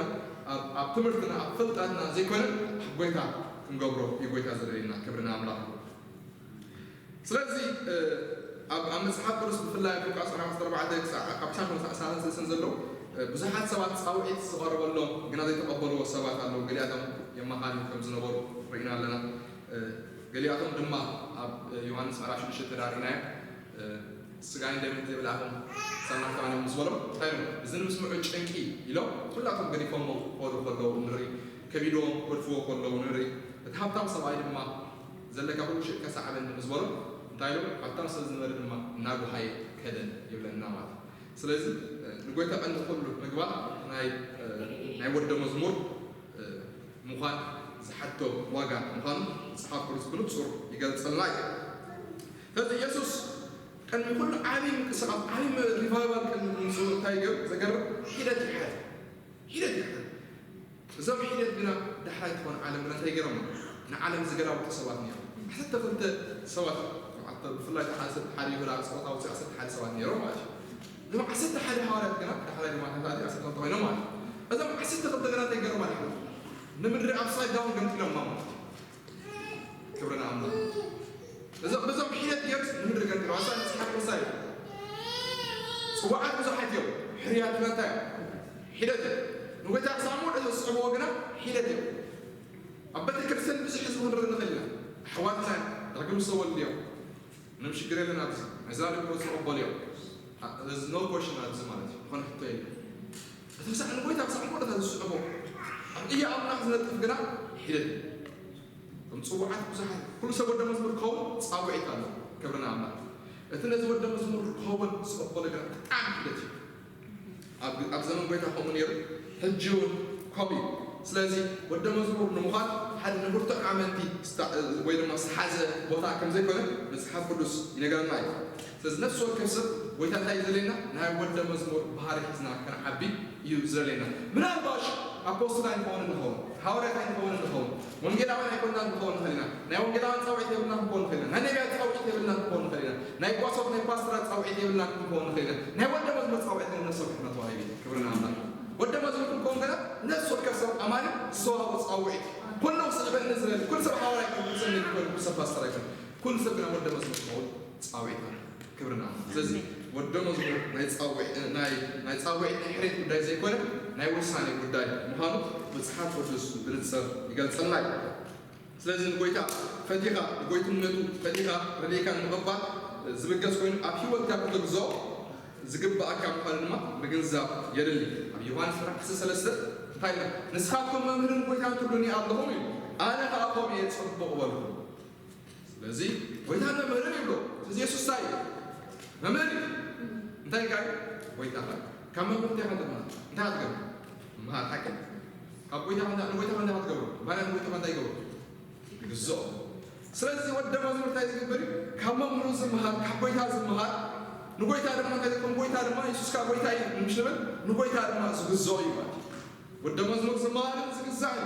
ኣብ፣ ኣብ ትምህርትና፣ ኣብ ፍልጠትና ዘይኮነ ኣብ ጎይታ ክንገብሮ እዩ ጎይታ ዝደልየና። ክብሪ ንኣምላኽ ይኹን። ስለዚ፣ እ፣ ኣብ፣ ኣብ መጽሓፍ ቅዱስ ብፍላይ ኣብ ሉቃስ ምዕራፍ ዓሰርተ ኣርባዕተ ክሳዕ፣ ካብ ዕስራን ክልተን ክሳዕ ሰላሳን ሰለስተን ዘለዉ፣ እ፣ ብዙሓት ሰባት ጻውዒት ዝቐረበሎም ግና ዘይተቐበልዎ ሰባት ኣለዉ። ገሊኣቶም የማኻሪ ከም ዝነበሩ ርኢና ኣለና። እ፣ ገሊኣቶም ድማ ኣብ፣ እ፣ ዮሃንስ ምዕራፍ ሽዱሽተ ተዳሪእናዮ፣ እ፣ ስጋይን ደምን ዘይበላዕኹም ሰማዕታን እዮም ምስ በሎም፣ እንታይ ኢሎም? እዚ ንምስምዑ ጭንቂ ኢሎም ኩላቶም ገዲፎሞ ክኸዱ ከለዉ ንርኢ፣ ከቢድዎም ክገድፍዎ ከለዉ ንርኢ። እቲ ሃብታም ሰብኣይ ድማ ዘለካ ኩሉ ሽጥካ ሰዓበኒ ምስ በሎ፣ እንታይ ኢሎም? ሃብታም ሰብ ዝነበረ ድማ እናጓሃየ ከደ ይብለና ማለት እዩ። ስለዚ፣ እ፣ ንጎይታ ቀንዲ ኩሉ ምግባር ናይ፣ እ፣ ናይ ወደ መዝሙር፣ እ፣ ምዃን ዝሓቶ ዋጋ ምዃኑ መጽሓፍ ቅዱስ ብንጹር ይገልጸልና እዩ። ስለዚ ኢየሱስ ቅድሚ ኩሉ ዓቢ ምንቅስቓስ፣ ዓቢ ሪቫይቫል ቅድሚ ምምጽኡ እንታይ ገይሩ? ዘገርም ሒደት ይሓዝ። ሒደት ይሓዝ። እዞም ሒደት ግና ዳሕራይ ትኾን ዓለም ግና እንታይ ገይሮም? ንዓለም ዝገላብጡ ሰባት ነይሮም። ዓሰርተ ክልተ ሰባት፣ ብፍላይ ሓደ ሰብ ሓደ ይሁዳ ኣስቆሮቱ ኣውፂኡ ዓሰርተ ሓደ ሰባት ነይሮም ማለት እዩ። እዞም ዓሰርተ ሓደ ሃዋርያት ግና ዳሕራይ ድማ ተታቲ ዓሰርተ ክልተ ኮይኖም ማለት እዩ። እዞም ዓሰርተ ክልተ ግና እንታይ ገይሮም ማለት እዩ? ንምድሪ ኣፕሳይድ ዳውን ገምጢሎማ ማለት እዩ። ክብሪ ንኣምላኽ። እዞም፣ በዞም ሒደት ገይሩስ ንምድሪ ብዙሓት እዮም። ሕርያትና እንታይ እዮም? ሒደት እዮም። ንጎይታ ክሳዕ መወዳእታ ዝስዕብዎ ግና ሒደት እዮም። ኣብ ቤተ ክርስቲያን ብዙሕ ህዝቢ ክንርኢ ንኽእል ኢና። ኣሕዋትና እዮም። ዳግም ዝተወልዱ እዮም። ምንም ሽግር የለን ኣብዚ። ናይ ዘላለም ህይወት ዝቕበሉ እዮም። There's no question ኣብዚ ማለት እዩ። ዝኾነ ሕቶ የለን። እቲ ክሳዕ ንጎይታ ክሳዕ መወዳእታ ዝስዕቦ ኣብ ዕዮ ኣምላኽ ዝነጥፍ ግና ሒደት እዩ። ከም ጽዋዓት ብዙሓት ኩሉ ሰብ ወደ መዝሙር ክኸውን ጻውዒት ኣሎ። ክብሪ ንኣምላኽ። እቲ ነዚ ወደ መዝሙር ክኸውን ዝቕበሎ ግና ብጣዕሚ ሒደት እዩ። ኣብ ኣብ ዘመን ጎይታ ከምኡ ነይሩ፣ ሕጂ እውን ከምኡ እዩ። ስለዚ ወደ መዝሙር ንምዃን ሓደ ንብርቱዕ ኣመንቲ ስታ- ወይ ድማ ዝተሓዘ ቦታ ከም ዘይኮነ መጽሓፍ ቅዱስ ይነገረና እዩ። ስለዚ ነፍሲ ወከፍ ሰብ ጎይታ እንታይ እዩ ዘድልየና? ናይ ወደ መዝሙር ባህሪ ሒዝና ክንዓቢ እዩ ዘድልየና። ምናልባሽ ኣፖስትል ኣይንኸውን ንኸውን፣ ሃዋርያት ኣይንኸውን ንኸውን፣ ወንጌላውያን ኣይኮንና ንኸውን ንኽእል ኢና። ናይ ወንጌላውያን ጻውዒት የብልና ክንኮን ንኽእል ኢና። ናይ ነቢያት ጻውዒት የብልና ክንኮን ንኽእል ኢና። ናይ ጓሶት ናይ ፓስተራት ጻውዒት የብልና ክንኮን ንኽእል ኢና። ናይ ወደ መዝሙር ጻውዒት ግን ነፍሲ ወከፍና ተዋሂቡ እዩ። ክብሪ ንኣምላኽ። ወደ መዝሙር ክንኮን ገና ነፍሲ ወከፍ ሰብ ኣማኒ ዝተዋህቦ ጻውዒት። ኩሉ ክስዕበኒ ዝደሊ፣ ኩሉ ሰብ ሃዋርያ ኣይኮን፣ ኩሉ ሰብ ነቢ ኣይኮን፣ ኩሉ ሰብ ፓስተር ኣይኮን፣ ኩሉ ሰብ ግና ወደ መዝሙር ክኸውን ጻውዒት ኣሎ። ክብሪ ንኣምላኽ። ስለዚ ወደ መዝሙር ናይ ጻውዒት ናይ ናይ ጻውዒት ናይ ሕርየት ጉዳይ ዘይኮነ ናይ ውሳኔ ጉዳይ ምዃኑ መጽሓፍ ቅዱስ ብንጽር ይገልጸልና እዩ። ስለዚ ንጎይታ ፈቲኻ ንጎይትነቱ ፈቲኻ ረድኢካ ንምቕባል ዝብገስ ኮይኑ ኣብ ህይወትካ ክትግዞ ዝግባኣካ ምዃኑ ድማ ምግንዛብ የድሊ። ኣብ ዮሃንስ ምዕራፍ ዓሰርተ ሰለስተ እንታይ ኢልና? ንስኻትኩም መምህርን ጎይታን ትብሉኒ ኣለኹም እዩ፣ ኣነ ኸኣ ከምኡ እየ ጽቡቕ በልኩ። ስለዚ ጎይታን መምህርን ይብሎ። ስለዚ የሱስ እንታይ እዩ? መምህር እዩ። እንታይ ኢልካ እዩ? ጎይታ ኢኻ። ካብ መምህር እንታይ ኢኻ ትምሃር? እንታይ ኢኻ ትገብር? ምምሃር ሓቂ። ካብ ጎይታ እንታይ ንጎይታ እንታይ ኢኻ ትገብሮ? ባርያ ንጎይታ እንታይ ይገብሮ? ይግዝኦ። ስለዚ ወደ መዝሙር እንታይ ዝገብር እዩ? ካብ መምህሩ ዝምሃር፣ ካብ ጎይታ ዝምሃር፣ ንጎይታ ድማ እንታይ ከም ጎይታ ድማ የሱስ ካብ ጎይታ እዩ ምሽ ንብል ንጎይታ ድማ ዝግዝኦ እዩ ማለት እዩ። ወደ መዝሙር ዝምሃርን ዝግዛእን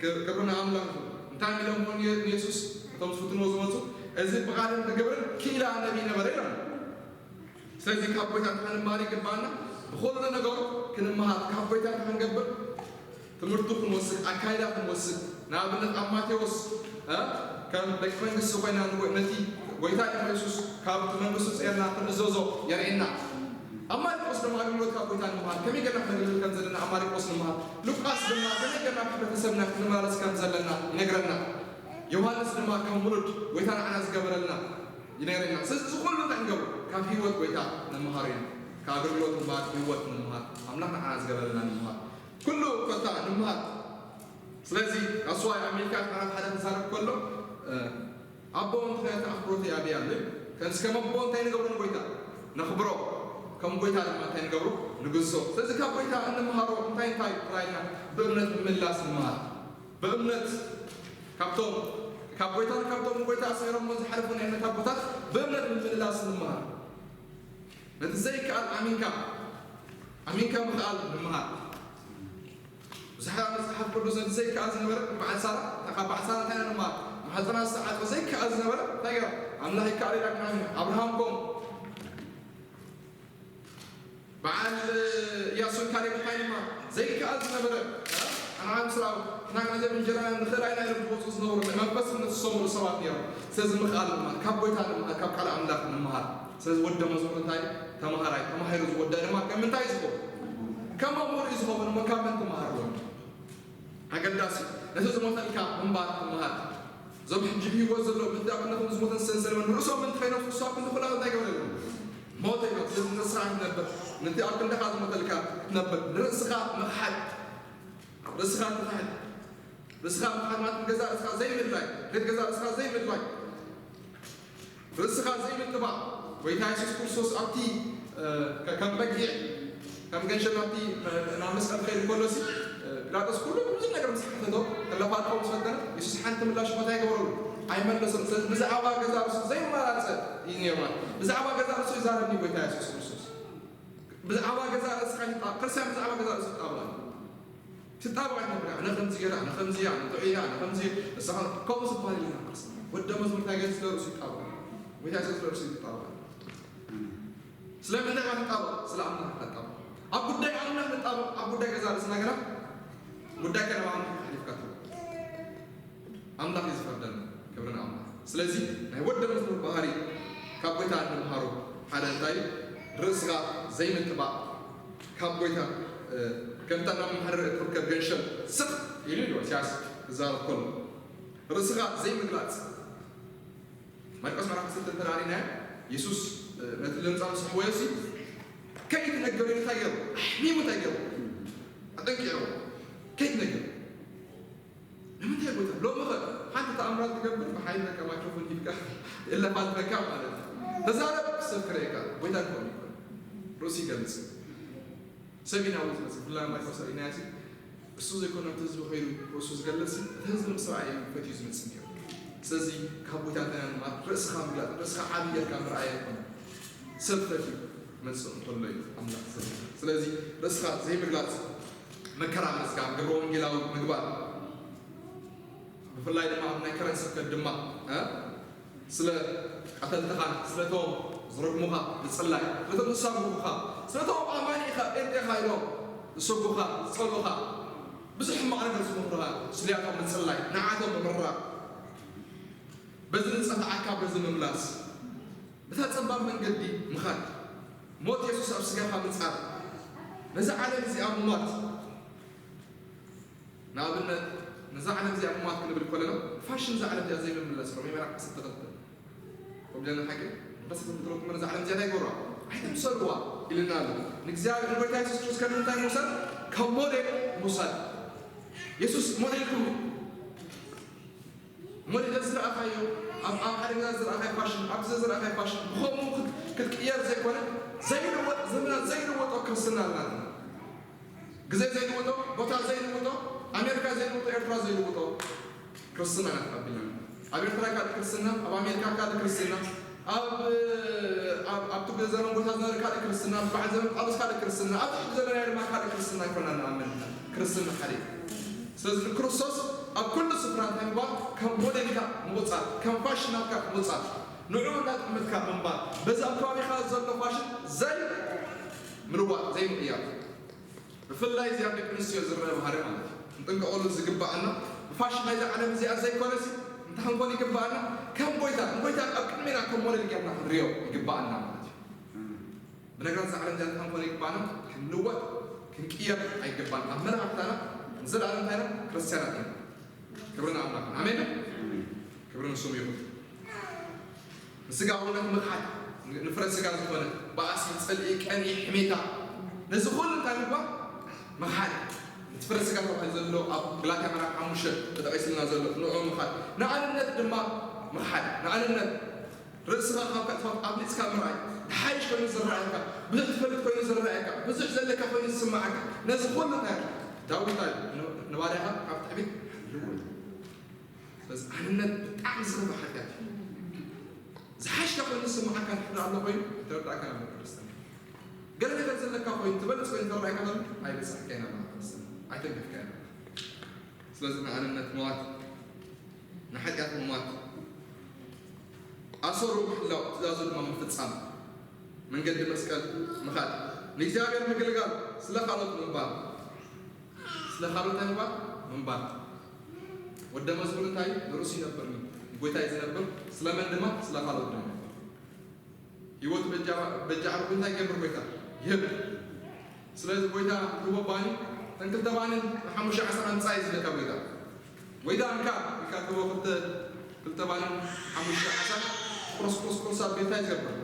ክብሪ ንኣምላኽ ይኹን። እንታይ ኢሎምዎ ንየ- ንየሱስ እቶም ዝፍትንዎ ዝመፁ? እዚ ብቓልን ብግብርን ክኢላ ነቢይ ነበረ ኢሎም። ስለዚ ካብ ጎይታ እንታይ ክንመሃር ይግባና? ብኹሉ ነገሩ ክንመሃር ካብ ጎይታ እንታይ ክንገብር? ትምህርቱ ክንወስድ ኣካይዳ ክንወስድ ንኣብነት ኣብ ማቴዎስ እ ከም ደቂ መንግስቲ ኮይና ንጎ- ነቲ ጎይታ ኢየሱስ ካብ መንግስቱ ጼርና ክንእዘዞ የርእየና። ኣብ ማርቆስ ድማ ኣገልግሎት ካብ ጎይታ ንምሃር ከመይ ጌርና ክነገልግል ከም ዘለና ኣብ ማርቆስ ንምሃር። ሉቃስ ድማ ከመይ ጌርና ኣብ ሕብረተሰብና ክንመላለስ ከም ዘለና ይነግረና። ዮሃንስ ድማ ከም ውሉድ ጎይታ ንዓና ዝገበረልና ይነግረና። ስለዚ እዚ ኩሉ እንታይ ንገብሮ? ካብ ህይወት ጎይታ ንምሃር ኢና። ካብ ኣገልግሎት ንምሃር፣ ህይወት ንምሃር፣ ኣምላኽ ንዓና ዝገበረልና ንምሃር። ኩሉ ኮታ ንምሃር። ስለዚ ኣስዋይ ኣሜሪካ ሓራት ሓደ ክዛረብ ከሎ ኣቦ እንተ ኣኽብሮት ያብያ ብል ከንስ ከም ኣቦ እንታይ ንገብሮ ንጎይታ ነኽብሮ። ከም ጎይታ ድማ እንታይ ንገብሮ ንግዝኦ። ስለዚ ካብ ጎይታ እንምሃሮ እንታይ እንታይ ጥራይና ብእምነት ምምላስ ንምሃር። ብእምነት ካብቶም ካብ ጎይታን ካብቶም ንጎይታ ኣስዒሮሞ ዝሓለፉ ናይ እምነት ኣቦታት ብእምነት ምምልላስ ንምሃር። ነቲ ዘይከኣል ኣሚንካ ኣሚንካ ምኽኣል ንምሃር። ብዙሓት መጽሓፍ ቅዱስ ነቲ ዘይከኣል ዝነበረ በዓል ሳራ ካብ በዓል ሳራ እንታይ ኢና ንምሃር? ማሕፀና ዝተዓፀ ዘይከኣል ዝነበረ እንታይ ገይራ? ኣምላኽ ይከኣል ኢላ ኣሚና። ኣብርሃም ኮም በዓል ኢያሱን ካሌብ እንታይ ድማ ዘይከኣል ዝነበረ ኣንዓ ምስራው ክናግና ዘብ እንጀራ ንኽእል ኣይና ኢሎም ዝወፁ ዝነበሩ ናይ መንፈስ እምነት ዝሰምሩ ሰባት ነይሮም። ስለዚ ምኽኣል ድማ ካብ ጎይታ ድማ ካብ ቃል ኣምላኽ ንምሃር። ስለዚ ወደ መዝሙር እንታይ ተምሃራይ ተማሂሩ ዝወደ ድማ ከም ምንታይ ዝኸውን ከም መምህር እዩ ዝኸውን እሞ ካብ መን ትምሃርዎ? ኣገዳሲ ነቲ ዝሞተልካ ምንባር ትምሃር። እዞም ሕጂ ብህይወት ዘለዉ ምንታይ ኩነቶም ዝሞተን ሰንሰለመን ንርእሶም ምንቲ ኸይኖም ክሳብ ክንዲ ኩላ እንታይ ገበረ ኣለዉ? ሞተ ኢሎም። ስለዚ ንስኻ ክትነብር ነቲ ኣብ ክንድኻ ዝሞተልካ ክትነብር ንርእስኻ ምኽሓድ። ርእስኻ ትኽሕድ። ርእስኻ ምኽሓድ ማለት ንገዛእ ርእስኻ ዘይምድላይ፣ ንገዛእ ርእስኻ ዘይምድላይ። ርእስኻ ዘይምጥባቕ። ጎይታ የሱስ ክርስቶስ ኣብቲ ከም በጊዕ ከም ገንሸል ኣብቲ ናብ መስቀል ክኸይድ ከሎሲ ጲላጦስ ኩሉ ብዙሕ ነገር ምስ ሓተቶ ተለፋልቆ ምስ ፈተነ የሱስ ሓንቲ ምላሽ እኳ እንታይ ገበረሉ? ኣይመለሰሉ። ስለዚ ብዛዕባ ገዛ ርእሱ ዘይመራረፀ እዩ ነይሩ ማለት ብዛዕባ ገዛ ርእሱ ይዛረብኒ ጎይታ የሱስ ክርስቶስ። ብዛዕባ ገዛ ርእስኻ ይጣ ክርስቲያን ብዛዕባ ገዛ ርእሱ ይጣበቕ ትጣበቕ ኣይትነብር። ኣነ ከምዚ ገይረ፣ ኣነ ከምዚ እያ፣ ኣነ ጥዑይ እያ፣ ኣነ ከምዚ እየ፣ ንስኻ ከምኡ ዝበሃል የለን ኣብ ክርስትና። ወደ መዝሙር እንታይ ገይሩ ስለ ርእሱ ይጣበቕ? ጎይታ ስለ ርእሱ ይጣበቕ። ስለምንታይ ኢኻ ትጣበቕ? ስለ ኣምላኽ ኢኻ ትጣበቕ። ኣብ ጉዳይ ኣምላኽ ንጣበቕ፣ ኣብ ጉዳይ ገዛ ርእስና ግና ጉዳይ ከረባ ኣምላኽ ኢኻ ሓሊፍካ ትህቦ። ኣምላኽ እዩ ዝፈርደና። ክብሪ ንኣምላኽ። ስለዚ ናይ ወደ መዝሙር ባህሪ ካብ ጎይታ እንምሃሮ ሓደ እንታይ እዩ? ርእስኻ ዘይምጥባቕ ካብ ጎይታ ከምታ ናብ መሓረር እትርከብ ገንሸል ስቕ ኢሉ ኢሉ ኢሳያስ ክዛረብ ከሎ ርእስኻ ዘይምግላጽ። ማርቆስ ምዕራፍ ዓሰርተ ተራሪና የሱስ ነቲ ለምጻም ስሕወዮሲ ከይትነገሩ እንታይ ገሩ ኣሕሚሙ እንታይ ገሩ ኣጠንቂዑ ከይትነገሩ ንምንታይ ጎይታ ሎሚ ኸ ሓንቲ ተኣምራት ትገብር ብሓይል በቃ ማይክሮፎን ሂብካ እለፋልፈካ ማለት እዩ። ተዛረብ ሰብ ክርእየካ ጎይታ ክኸውን ይኮን ርእሱ ይገልጽ ሰብ ኢና ዝመጽእ ብላ ማይክሮሶፍት ኢና ያሲ እሱ ዘይኮነ እቲ ህዝቢ ከይዱ ርእሱ ዝገልጽ እቲ ህዝቢ ምስ ረኣየ ፈትዩ ዝመጽእ ነይሩ። ስለዚ ካብ ጎይታ ተናንማ ርእስኻ ምግላጽ ርእስኻ ዓብይ ጌርካ ምርኣይ ኣይኮነ ሰብ ፈትዩ መጽእ እንከሎ እዩ ኣምላኽ ዘ ስለዚ ርእስኻ ዘይምግላጽ መከራ ምዝጋብ ግብረ ወንጌላዊ ምግባር ብፍላይ ድማ ኣብ ናይ ከረን ስብከት ድማ ስለ ቀተልትኻ ስለቶም ዝረግሙኻ ምጽላይ ስለቶም ዝሳጉኻ ስለቶም ኣማኒ ኢኻ ጴንጤኻ ኢሎም ዝሰጉኻ ዝጸሉኻ ብዙሕ ሕማቕ ነገር ዝመኽሩኻ ስሊያቶም ምጽላይ ንዓቶም ምምራቕ በዚ ዝጸፍዓካ በዚ ምምላስ ብታ ጸባብ መንገዲ ምኻድ ሞት የሱስ ኣብ ስጋኻ ምጻር ነዚ ዓለም እዚኣ ምሟት ንኣብነት ነዛ ዓለም እዚኣ ምሟት ክንብል ከለና ፋሽን እዛ ዓለም እዚኣ ዘይምምለስ ሮሜ ምዕራፍ ዓሰርተ ክልተ ከምዚ ዓይነት ሓቂ ንፈስ ክትረኩ ነዛ ዓለም እዚኣ ኣይገብራ ኣይተምሰልዋ ኢልና ኣሎ ንእግዚኣብሔር ንጎይታ የሱስ ክርስቶስ ከም እንታይ ምውሳድ ከም ሞዴል ምውሳድ የሱስ ሞዴልኩም ሞዴል ዝረኣኻዮ ኣብ ኣብ ሓደ ግዜ ዝረኣኻዮ ፋሽን ኣብ ግዜ ዝረኣኻዮ ፋሽን ብኸምኡ ክትቅየር ዘይኮነ ዘይልወጥ ዘመናት ዘይልወጦ ክርስትና ኣለና ግዜ ዘይልውጦ ቦታ ዘይልውጦ ኣሜሪካ ዘይልውጦ ኤርትራ ዘይልውጦ ክርስትና ኢና ተቐቢልና ኣብ ኤርትራ ካልእ ክርስትና ኣብ ኣሜሪካ ካልእ ክርስትና ኣብ ኣብቲ ዘመን ጎይታ ዝነበረ ካልእ ክርስትና በዓል ዘመን ጳውሎስ ካልእ ክርስትና ኣብ ትሕቲ ዘለና ድማ ካልእ ክርስትና ኣይኮና ንኣምን ክርስትና ሓደ ስለዚ ንክርስቶስ ኣብ ኩሉ ስፍራ እንታይ ምባል ከም ሞዴልካ ምቑፃር ከም ፋሽናትካ ምቑፃር ንዕኡ እናጠመትካ ምንባር በዚ ኣብ ከባቢኻ ዘሎ ፋሽን ዘይ ምልዋጥ ዘይምቕያር ብፍላይ እዚ ኣብ ደቂ ኣንስትዮ ዝረአ ባህሪ ማለት እዩ። ክንጥንቀቐሉ ዝግበኣና ብፋሽን ናይዛ ዓለም እዚኣ ዘይኮነሲ እንታይ ክንኮን ይግበኣና? ከም ጎይታ ንጎይታ ኣብ ቅድሜና ከም ሞዴል ጌርና ክንሪኦ ይግበኣና ማለት እዩ። ብነገራት እዛ ዓለም እዚኣ እንታይ ክንኮን ይግበኣና? ክንልወጥ ክንቅየር ኣይግባን። ኣብ መራሕብታና ንዘለኣለም እንታይ ኢና? ክርስትያናት ኢና። ክብሪ ንኣምላኽ። ኣሜን። ክብሪ ንስሙ ይኹን። ንስጋውነት ምኽሓድ ንፍረ ስጋ ዝኾነ ባእሲ፣ ጽልኢ፣ ቀንኢ፣ ሕሜታ ነዚ ኩሉ እንታይ ምግባር ምኽሓድ እቲ ፍረ ስጋ ተባሂሉ ዘሎ ኣብ ገላትያ ምዕራፍ ሓሙሽተ ተጠቒስልና ዘሎ ንዑ ምኽሓድ ንኣንነት ድማ ምኽሓድ ንኣንነት ርእስኻ ካብ ከጥፋት ኣብሊጽካ ምርኣይ ተሓይሽ ኮይኑ ዝረኣየካ ብዙሕ ትፈልጥ ኮይኑ ዝረኣየካ ብዙሕ ዘለካ ኮይኑ ዝስምዓካ ነዚ ኩሉ እንታይ ዳዊት ንባርያኻ ካብ ትዕቢት ልውጥ ስለዚ ኣንነት ብጣዕሚ ዝኸፍእ ሓጢኣት እዩ። ዝሓሽካ ኮይኑ ዝስምዓካ እንድሕር ኣሎ ኮይኑ ኣይተረዳእካን ኣሎ ክርስትና። ገለ ነገር ዘለካ ኮይኑ ትበልፅ ኮይኑ ተረዳእካ ከሎ ኣይበፃሕካን ኣሎ ክርስትና። ኣይተንከፍካን ኣሎ። ስለዚ ንኣንነት ምዋት ንሓጢኣት ምሟት ኣሰሩ ምሕላው ትእዛዙ ድማ ምፍፃም መንገዲ መስቀል ምኻድ ንእግዚኣብሔር ምግልጋል ስለ ካልኦት ምንባር ስለ ካልኦት እንታይ ምንባር ምንባር ወደ መዝሙር እንታይ ንርእሱ ይነብር ንጎይታ እዩ ዝነብር ስለመን ድማ ስለ ካልኦት ድማ ህይወቱ በጃ ዓርኩ እንታይ ይገብር ጎይታ ይህብ ስለዚ ጎይታ ህቦ ባኒ ተን ክልተ ባንን ንሓሙሽተ ዓሳን ኣምጻእ እዩ ዝብለካ ጎይታ ጎይታ እንካ ኢልካ ትህቦ ክልተ ክልተ ባንን ሓሙሽተ ዓሳን ቁርስ ቁርስ ቁርስ ኣቢልካ ይገብር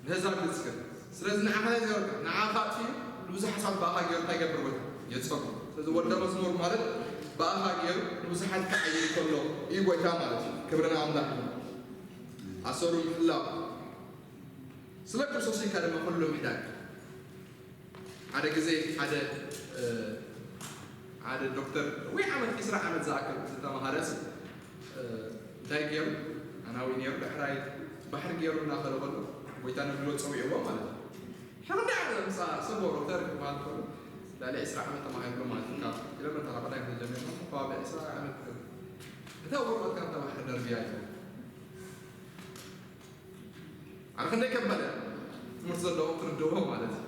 ንህዛብ ይዝክር ስለዚ ንዓኻ እንታይ ዝገብርካ ንዓኻ ኣጥፊኡ ንብዙሓት ሰባት ብኣኻ ገይሩ እንታይ ይገብር ጎይታ የጸጉ ስለዚ ወደ መዝሙር ማለት ብኣኻ ገይሩ ንብዙሓት ክዓይር ከሎ እዩ ጎይታ ማለት እዩ ክብሪ ንኣምላኽ ኣሰሩ ምሕላው ስለ ክርስቶስ ኢልካ ድማ ኩሉ ምሕዳግ ሓደ ግዜ ሓደ ሓደ ዶክተር ወይ ዓመት ዒስራ ዓመት ዝኣክል ዝተመሃረ እንታይ ገይሩ ኣናዊ ነይሩ ዳሕራይ ባሕሪ ገይሩ እናኸደ ከሎ ጎይታ ንብሎ ፀዊዕዎ ማለት እዩ ሕቕዳ ምፃ ሰቦ ዶክተር ክበሃል ከሎ ላዕሊ ዒስራ ዓመት ተማሂርሎ ማለት እዩ ካብ ኢለመንታሪ ቀዳይ ተጀሚርና ከባቢ ዒስራ ዓመት እታ ወረቐት ካብታ ባሕሪ ደርብያ እዩ ኣነ ክንደይ ከበደ ትምህርቲ ዘለዎም ክርድዎ ማለት እዩ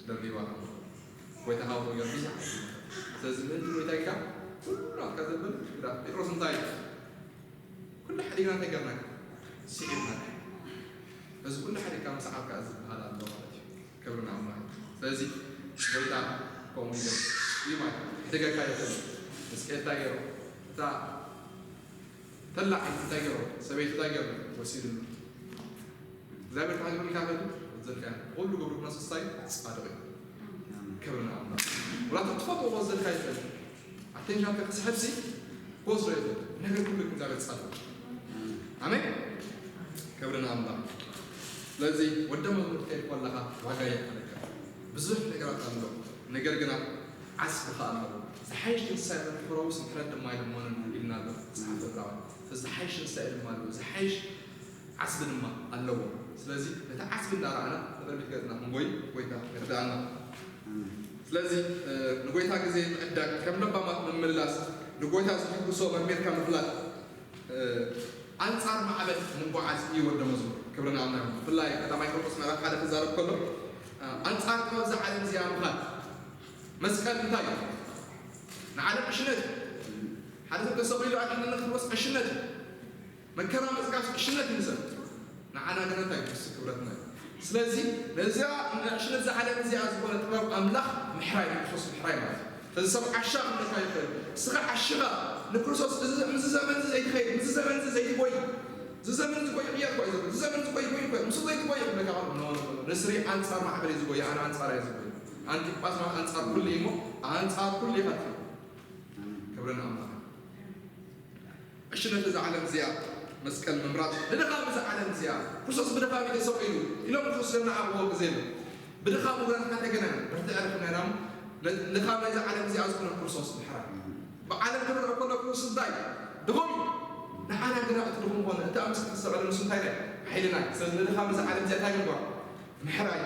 ደርቢባ ጎይታ ካብ ነገር ብዙሕ ስለዚ ምእንቲ ጎይታ ኢልካ ኩሉ ናትካ ዘብል ግዳ ጴጥሮስ እንታይ እዩ ኩሉ ሓዲግና እንታይ ገርና ስዒርና ህዝቡ እንዳሓደግካ ምስዓብ ከዓ ዝበሃል ኣሎ ማለት እዩ። ክብሪ ንኣምላኽ። ስለዚ ጎይታ ከምኡ ኢሉ እዩ ማለት እዩ። ክሕደገካ ይኽእል እዩ። ሕዝቅኤል እንታይ ገይሩ? እታ ተላዓይ እንታይ ገይሩ? ሰበይቲ እንታይ ገይሩ? ወሲድሉ። እግዚኣብሔር እንታይ ይብልካ ከሉ? ዘልካ ኩሉ ግብሩ ክነስሳይ ጻድቕ እዩ። ክብሪ ንኣምላኽ። ወላ ትፈትዎ ክወስደልካ ይኽእል። ኣቴንሽንካ ክስሕብ ሲ ክወስዶ ይኽእል። ነገር ኩሉ እግዚኣብሔር ጻድቕ። ኣሜን። ክብሪ ንኣምላኽ። ስለዚ ወደ መዝሙር ትከይድ ከለኻ ዋጋ የብለካ። ብዙሕ ነገራት ኣሎ። ነገር ግና ዓስቢ ከኣ ኣለዎ። ዝሓይሽ ትንሳኤ መን ክረውስ ምሕረት ድማ ይልመኑን ኢልና ኣሎ መጽሓፍ ዕብራውያን። ስለዚ ዝሓይሽ ትንሳኤ ድማ ኣለዎ። ዝሓይሽ ዓስቢ ድማ ኣለዎ። ስለዚ ነቲ ዓስቢ እንዳረኣና ንቕድሚት ገጽና ክንጎይ ጎይታ ይርዳእና። ስለዚ ንጎይታ ግዜ ምዕዳግ፣ ከም ለባማት ምምላስ፣ ንጎይታ ዝሕጉሶ መርሚርካ ምፍላጥ፣ ኣንጻር ማዕበል ምጓዓዝ እዩ ወደ መዝሙር። ክብሪ ንኣምላኽ። ብፍላይ ቀዳማይ ቆሮንቶስ ምዕራፍ ሓደ ክዛረብ ከሎ ኣንጻር ጥበብ እዛ ዓለም እዚኣ ምኻድ መስቀል እንታይ እዩ? ንዓለም ዕሽነት እዩ። ሓደ ሰብ ተሰቒሉ ኣድሕነኒ ክብሎስ ዕሽነት እዩ። መከራ ምጽጋብ ዕሽነት እዩ ንሰብ። ንዓና ግን እንታይ? ንሱ ክብረትና እዩ። ስለዚ ነዚኣ ንዕሽነት እዛ ዓለም እዚኣ ዝኾነ ጥበብ ኣምላኽ ምሕራይ፣ ንክርስቶስ ምሕራይ ማለት እዩ። ስለዚ ሰብ ዓሻ ክብለካ ይኽእል። ንስኻ ዓሽኻ ንክርስቶስ እዚ፣ ምስዚ ዘመን እዚ ዘይትኸይድ፣ ምስዚ ዘመን እዚ ዘይትጎይ፣ እዚ ዘመን እዚ ጎይ ቅየር እኮ እዩ ዘሎ። እዚ ዘመን እዚ ጎይ ጎይ እኮ እዩ። ምስኡ ዘይትጎይ ክብለካ ከሎ፣ ኖ፣ ኖ፣ ኖ። ንስሪ ኣንጻር ማዕበል እዩ ዝጎይ፣ ኣነ ኣንጻር እየ ዝጎይ። ኣንቲጳስ ማለት ኣንጻር ኩሉ እዩ እሞ፣ ኣንጻር ኩሉ ኢኻ ትኸይድ። ክብሪ ንኣምላኽ። ዕሽነት እዛ ዓለም እዚኣ መስቀል ምምራጽ፣ ንድኻም እዛ ዓለም እዚኣ፣ ክርስቶስ ብድኻም እዩ ተሰቒሉ ኢሎም ክርስቶስ ዘናዓቕዎ ግዜ ኣሎ። ብድኻም እግራት እናተገናኘ፣ ብርትዕ ረኺብናና እሞ፣ ነ-፣ ድኻም ናይዛ ዓለም እዚኣ ዝኾነ ክርስቶስ ምሕራይ። ብዓለም ክርአ ከሎ ክርስቶስ እንታይ? ድኹም እዩ። ንዓና ግና እቲ ድኹም ኾነ፣ እቲ ኣብ መስቀል ዝተሰቐለ ንሱ እንታይ ናይ? ሓይልና እዩ። ስለዚ ንድኻም እዛ ዓለም እዚኣ እንታይ ምግባር? ምሕራይ።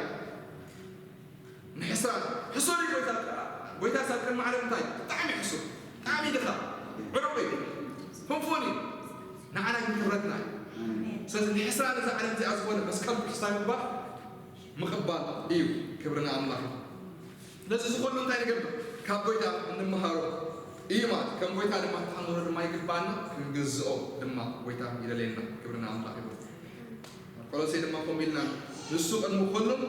ንሕስራት። ሕሱር እዩ ጎይታ። ጎይታ ሳብ ቅድሚ ዓለም እንታይ? ብጣዕሚ ሕሱር። ብጣዕሚ ድኻ። ዕሩቕ እዩ። ፍንፉን እዩ። ንዓና ግን ክብረትና እዩ። ስለዚ ንሕስራ ነዛ ዓለም እዚኣ ዝኾነ መስቀል ክርስቶስ ምግባር ምቕባል እዩ። ክብሪ ንኣምላኽ እዩ። ስለዚ ዝኹሉ እንታይ ንገብር? ካብ ጎይታ እንመሃሮ እዩ ማለት። ከም ጎይታ ድማ ክንኖሮ ድማ ይግባና። ክንግዝኦ ድማ ጎይታ ይደልየና። ክብሪ ንኣምላኽ ይኹን። ኣብ ቆሎሴ ድማ ከምኡ ኢልና ንሱ ቅድሚ ኩሉን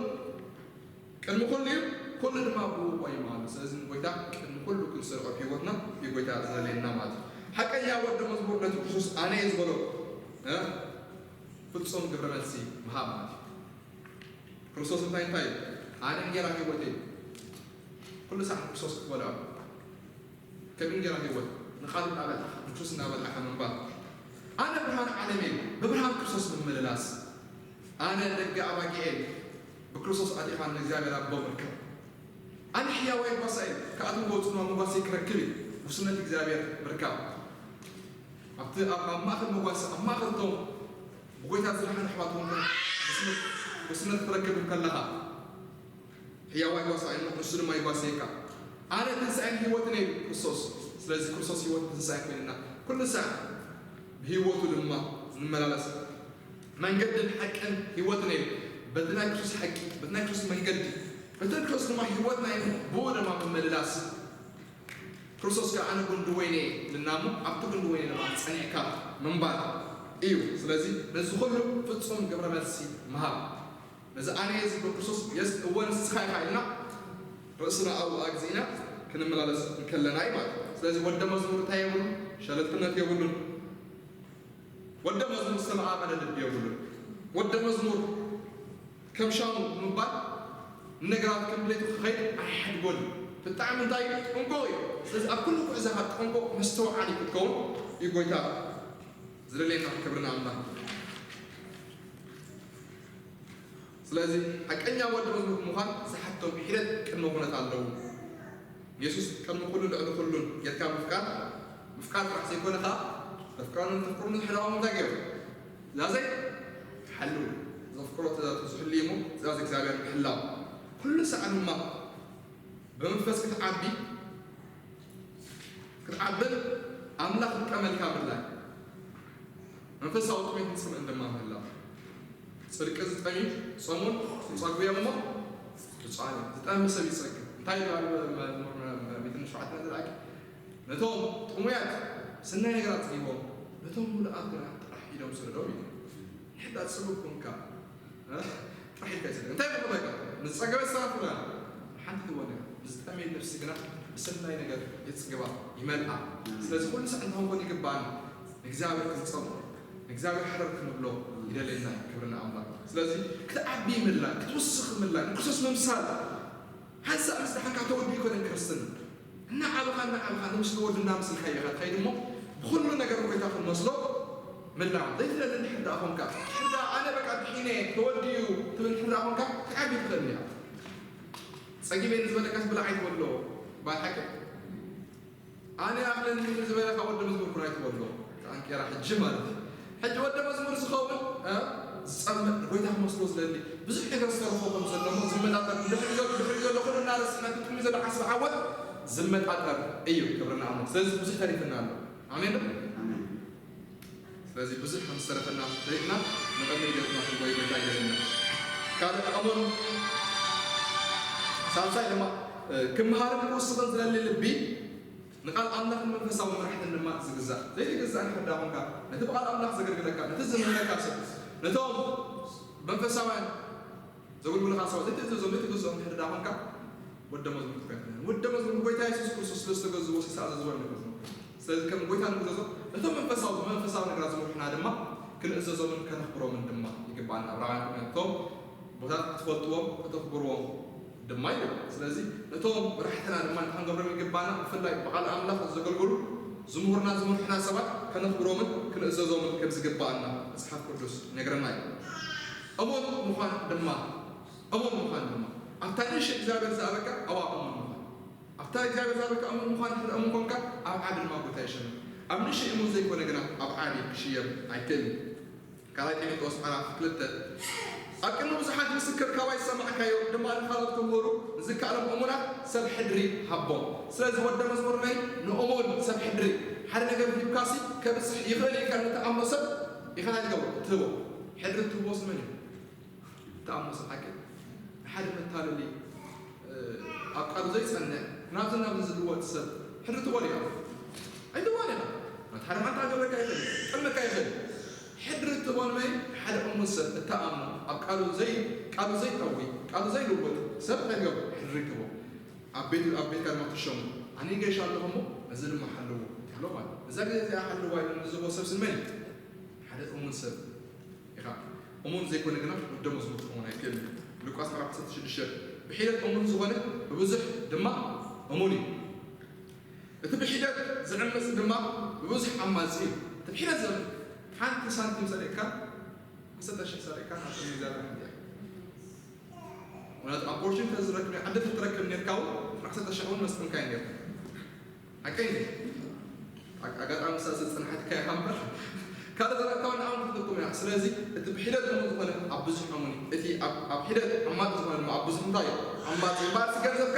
ቅድሚ ኩሉ እዩ፣ ኩሉ ድማ ብኡ እዩ ማለት። ስለዚ ንጎይታ ቅድሚ ኩሉ ክንሰርዖ ኣብ ህይወትና እዩ ጎይታ ዝደልየና ማለት እዩ። ሓቀኛ ወዲ መዝሙር ነቲ ክርስቶስ ኣነ እየ ዝበሎ፣ እ? ፍጹም ግብረ መልሲ ምሃብ ማለት እዩ። ክርስቶስ እንታይ እንታይ እዩ? ኣነ እንጌራ ህይወት እየ። ኩሉ ሳዕ ንክርስቶስ ክትበልዖ። ከም እንጌራ ህይወት ንቃሉ እናበላዕካ፣ ንክርስቶስ እናበላዕካ ምንባር። ኣነ ብርሃን ዓለም እየ፣ ብብርሃን ክርስቶስ ምምልላስ። ኣነ ደገ ኣባጊዕ እየ፣ ብክርስቶስ ኣጢኻ ንእግዚኣብሔር ኣቦ ምርካብ። ኣነ ሕያዋይ ጓሳ እየ፣ ክኣትዉ ክወጹ ድማ መጓሰይ ክረክብ እየ፣ ውስነት እግዚኣብሔር ምርካብ። ኣብቲ፣ ኣብ፣ ኣብ ማእከል መጓሰ፣ ኣብ ማእከል እቶም ብጎይታ ዝደሓኑ ኣሕዋት እውን ውስነት፣ ውስነት ክትረክብ እንከለኻ፣ ሕያዋይ ጓሳ እሞ ንሱ ድማ ይጓሰየካ። ኣነ ትንሳኤን ህይወትን እየ ክርስቶስ። ስለዚ ክርስቶስ ህይወትን ትንሳኤን ኮይንና ኩሉ ሳዕ ብህይወቱ ድማ ንመላለስ። መንገድን ሓቅን ህይወትን እየ። በቲ ናይ ክርስቶስ ሓቂ፣ በቲ ናይ ክርስቶስ መንገዲ፣ በቲ ክርስቶስ ድማ ህይወትና እዩ። ብኡ ድማ ምምልላስ። ክርስቶስ ከኣ ኣነ ጉንዲ ወይኒ እየ ኢልና እሞ ኣብቲ ጉንዲ ወይኒ ድማ ጸኒዕካ ምንባር እዩ። ስለዚ ነዚ ኩሉ ፍጹም ግብረ መልሲ ምሃብ። ነዚ ኣነ እየ ዝብል ክርስቶስ የስ እወ ንስኻ ኢኻ ኢልና ርእስና ኣብኡ ኣግዚእና ክንመላለስ እንከለና እዩ ማለት እዩ። ስለዚ ወደ መዝሙር እንታይ የብሉን? ሸለልትነት የብሉን። ወደ መዝሙር ዝተመቓቐለ ልቢ የብሉን። ወደ መዝሙር ከም ሻሙ ብምባል ንነገራት ከም ድሌቱ ክኸይድ ኣይሓድጎን እዩ። ብጣዕሚ እንታይ እዩ? ጥንቁቕ እዩ። ስለዚ ኣብ ኩሉ ጉዕዞኻ ጥንቁቕ መስተውዓሊ ክትከውን እዩ ጎይታ ዝደልየና። ክብሪ ንኣምላኽ። ስለዚ ሓቀኛ ወዲ መዝሙር ንምዃን ዝሓቶም ሒደት ቅድመ ኩነት ኣለዉ። የሱስ ቅድሚ ኩሉ ልዕሊ ኩሉን ጌርካ ምፍቃር፣ ምፍቃር ጥራሕ ዘይኮነ ኸኣ ዘፍቅረንን ዘፍቅሩን ዝሕለዋም እንታይ ገይሩ? ትእዛዘይ ሓልዉ። ዘፍቅሮ ትእዛዝ ዝሕሉ እሞ ትእዛዝ እግዚኣብሔር ምሕላው። ኩሉ ሳዕ ድማ ብመንፈስ ክትዓቢ፣ ክትዓብን ኣምላኽ ክጥቀመልካ ምድላይ። መንፈሳዊ ጥሜትን ጽምእን ድማ ምህላው። ጽድቂ ዝጠምዩ ጾሙን ይጸግቡ እዮም እሞ ብፁዓን እዮም። ዝጠሚ ሰብ ይጸግብ። እንታይ ይብሃል መዝሙር ሚእትን ሸውዓተን ዘላቂ? ነቶም ጥሙያት ሰናይ ነገራት ጸጊቦም፣ ነቶም ምሉኣት ግና ጥራሕ ኢዶም ስደዶም እዩ። ንሕዳ ጽቡብ ኩንካ። ጥራሕ ኢልካ ይሰግድ። እንታይ ብኸመይ ከ? ንዝጸገበት ሰዓት ግና ሓንቲ ትወን እያ። ንዝጠመየት ነፍሲ ግና ብሰናይ ነገር የጽግባ፣ ይመልኣ። ስለዚ ኩሉ ሳዕ እንታይ ክንኮን ይግባኣና? ንእግዚኣብሔር ክንጸምኦ፣ ንእግዚኣብሔር ሕረር ክንብሎ ይደልየና እዩ። ክብሪ ንኣምላኽ። ስለዚ ክትዓቢ ይምላእ፣ ክትውስኽ ይምላእ፣ ንክርስቶስ ምምሳል። ሓንሳእ ምስ ደሓንካ ተወዲኡ ይኮነን ክርስትና። እናዓበኻ፣ እናዓበኻ፣ ንምስሊ ወዱ እናምስልካዮ ኢኻ ትኸይድ እሞ፣ ብኹሉ ነገር ጎይታ ክንመስሎ ምላእ። ዘይትደሊ እንድሕር ደኣ ኾንካ፣ እንድሕር ደኣ ኣነ በቃ ድሒነ፣ ተወዲኡ ትብል እንድሕር ደኣ ኾንካ፣ ክትዓቢ ትኽእል እያ። ጸጊበ ንዝበለካስ ብላዕ ኣይትበሎ። ባል ሓቂ። ኣነ ኣኽለኒ ዝበለካ ወዲ መዝሙር ኩን ኣይትበሎ። ኣንቄራ ሕጂ ማለት እዩ። ሕጂ ወዲ መዝሙር ዝኸውን፣ እ፣ ዝጸምእ፣ ንጎይታ ክመስሎ ዝደሊ፣ ብዙሕ ነገር ዝተረፎ ከም ዘሎ እሞ ዝመጣጠር፣ ድሕሪ ዘሎ፣ ድሕሪ ዘሎ ኩሉ እናረስዕና፣ እቲ ቅድሚ ዘሎ ዓስቢ ዓወት ዝመጣጠር እዩ። ክብሪ ንኣምላኽ። ስለዚ ብዙሕ ተሪፍና ኣሎ። ኣሜን ዶ? ኣሜን። ስለዚ ብዙሕ ከም ዝተረፈና ፈሊጥና ንቐድሚት ገጽና ክንጎይ ጎይታ ይደልየና። ካልእ ኣሞን ሳልሳይ ድማ፣ እ፣ ክምሃርን ክውስኽን ዝደሊ ልቢ ንቃል ኣምላኽን መንፈሳዊ መራሕትን ድማ ዝግዛእ። ዘይትግዛእ እንድሕር ደኣ ኾንካ፣ ነቲ ብቃል ኣምላኽ ዘገልግለካ፣ ነቲ ዝምህረካ ሰብ፣ ነቶም መንፈሳውያን ዘገልግሉኻ ሰባት ዘይትእዘዞም፣ ዘይትግዝኦም እንድሕር ደኣ ኾንካ፣ ወዲ መዝሙር ትኮን። ወዲ መዝሙር ጎይታ የሱስ ክርስቶስ ስለ ዝተገዝዎ፣ ስለ ዝተኣዘዝዎ ወዲ መዝሙር። ስለዚ ከም ጎይታ ንግዘዞ፣ ነቶም መንፈሳዊ፣ መንፈሳዊ ነገራት ዝመርሑና ድማ ክንእዘዞምን ከነኽብሮምን ድማ ይግባኣና። ዕብራውያን ነቶም ቦታት ክትፈልጥዎም፣ ከተኽብርዎም ድማ ይብል። ስለዚ ነቶም መራሕትና ድማ እንታይ ክንገብሮም ይግባና? ብፍላይ ብቓል ኣምላኽ ዘገልግሉ፣ ዝምህሩና፣ ዝመርሑና ሰባት ከነኽብሮምን ክንእዘዞምን ከም ዝግባኣና መጽሓፍ ቅዱስ ይነግረና እዩ። እሙን ምዃን ድማ፣ እሙን ምዃን ድማ፣ ኣብታ ንእሽቶ እግዚኣብሔር ዝሃበካ ኣብኣ እሙን ምዃን። ኣብታ እግዚኣብሔር ዝሃበካ እሙን ምዃን እንድሕር እሙን ኮንካ፣ ኣብ ዓቢ ድማ ቦታ ይሸመ። ኣብ ንእሽቶ እሙን ዘይኮነ ግና ኣብ ዓቢ ክሽየም ኣይክእልን እዩ። ካልኣይ ጢሞቴዎስ ምዕራፍ ክልተ። ኣብ ቅድሚ ብዙሓት ምስክር ካባይ ዝሰማዕካዮ ድማ ንኻልኦት ክምህሩ ንዝከኣሎም እሙናት ሰብ ሕድሪ ሃቦም። ስለዚ ወደ መዝሙር ነይ ንእሙን ሰብ ሕድሪ ሓደ ነገር ሂብካሲ ከብጽሕ ይኽእል እዩ ኢልካ ንትኣምኖ ሰብ ኢኻ እንታይ ትገብሮ? ትህቦ። ሕድሪ ትህቦስ መን እዩ? ትኣምኖ ሰብ ሓቂ ንሓደ መታለሊ፣ እ፣ ኣብ ቃሉ ዘይጸንዕ ናብዚ ናብዚ ዝልወጥ ሰብ ሕድሪ ትህቦ ዲኻ? ኣይትህቦን ኢኻ። መታረም ኣንታ ክገብረካ ይኽእል፣ ክጠልመካ ይኽእል። ሕድሪ እትህቦ ንመን? ሓደ እሙን ሰብ እትኣምኖ፣ ኣብ ቃሉ ዘይ-፣ ቃሉ ዘይጠዊ፣ ቃሉ ዘይልወጥ ሰብ እንታይ ትገብሮ? ሕድሪ ትህቦ። ኣብ ቤት፣ ኣብ ቤትካ ድማ ትሸሙ። ኣነ ይገይሽ ኣለኹ እሞ ነዚ ድማ ሓልዎ ትብሎ ማለት እዩ። እዛ ግዜ እዚኣ ሓልዋ ኢሉ ንዝህቦ ሰብ ስመን እዩ? ሓደ እሙን ሰብ ኢኻ። እሙን ዘይኮነ ግና ወደ መዝሙር ክኸውን ኣይክእልን እዩ። ሉቃስ ምዕራፍ ዓሰርተ ሽዱሽተ። ብሒደት እሙን ዝኾነ ብብዙሕ ድማ እሙን እዩ። እቲ ብሒደት ዝዕምጽ ድማ ብብዙሕ ዓማጺ እዩ። እቲ ብሒደት ዝዕምጽ፣ ሓንቲ ሳንቲም ሰሪቕካ፣ ዓሰርተ ሽሕ ሰሪቕካ ናብ ቅድሚ እግዚኣብሔር ሓጢኣት። ምኽንያቱ ኣፖርቹኒቲ ተዝረክብ፣ ዕድል ተትረክብ ኔርካ እውን፣ ዓሰርተ ሽሕ እውን መስጥንካ እዩ ኔርካ። ሓቀይ እዩ። ኣጋ-፣ ኣጋጣሚ ምሳእ ዝጽንሓትካ ኢኻ እምበር፣ ካልእ ዘረእካ እውን ንዓኹም ክትጠቅም እያ። ስለዚ እቲ ብሒደት እሙን ዝኾነ ኣብ ብዙሕ እሙን እዩ። እቲ ኣብ፣ ኣብ ሒደት ዓማጺ ዝኾነ ድማ ኣብ ብዙሕ እንታይ እዩ? ዓማጺ እዩ። እምበኣርሲ ገንዘብካ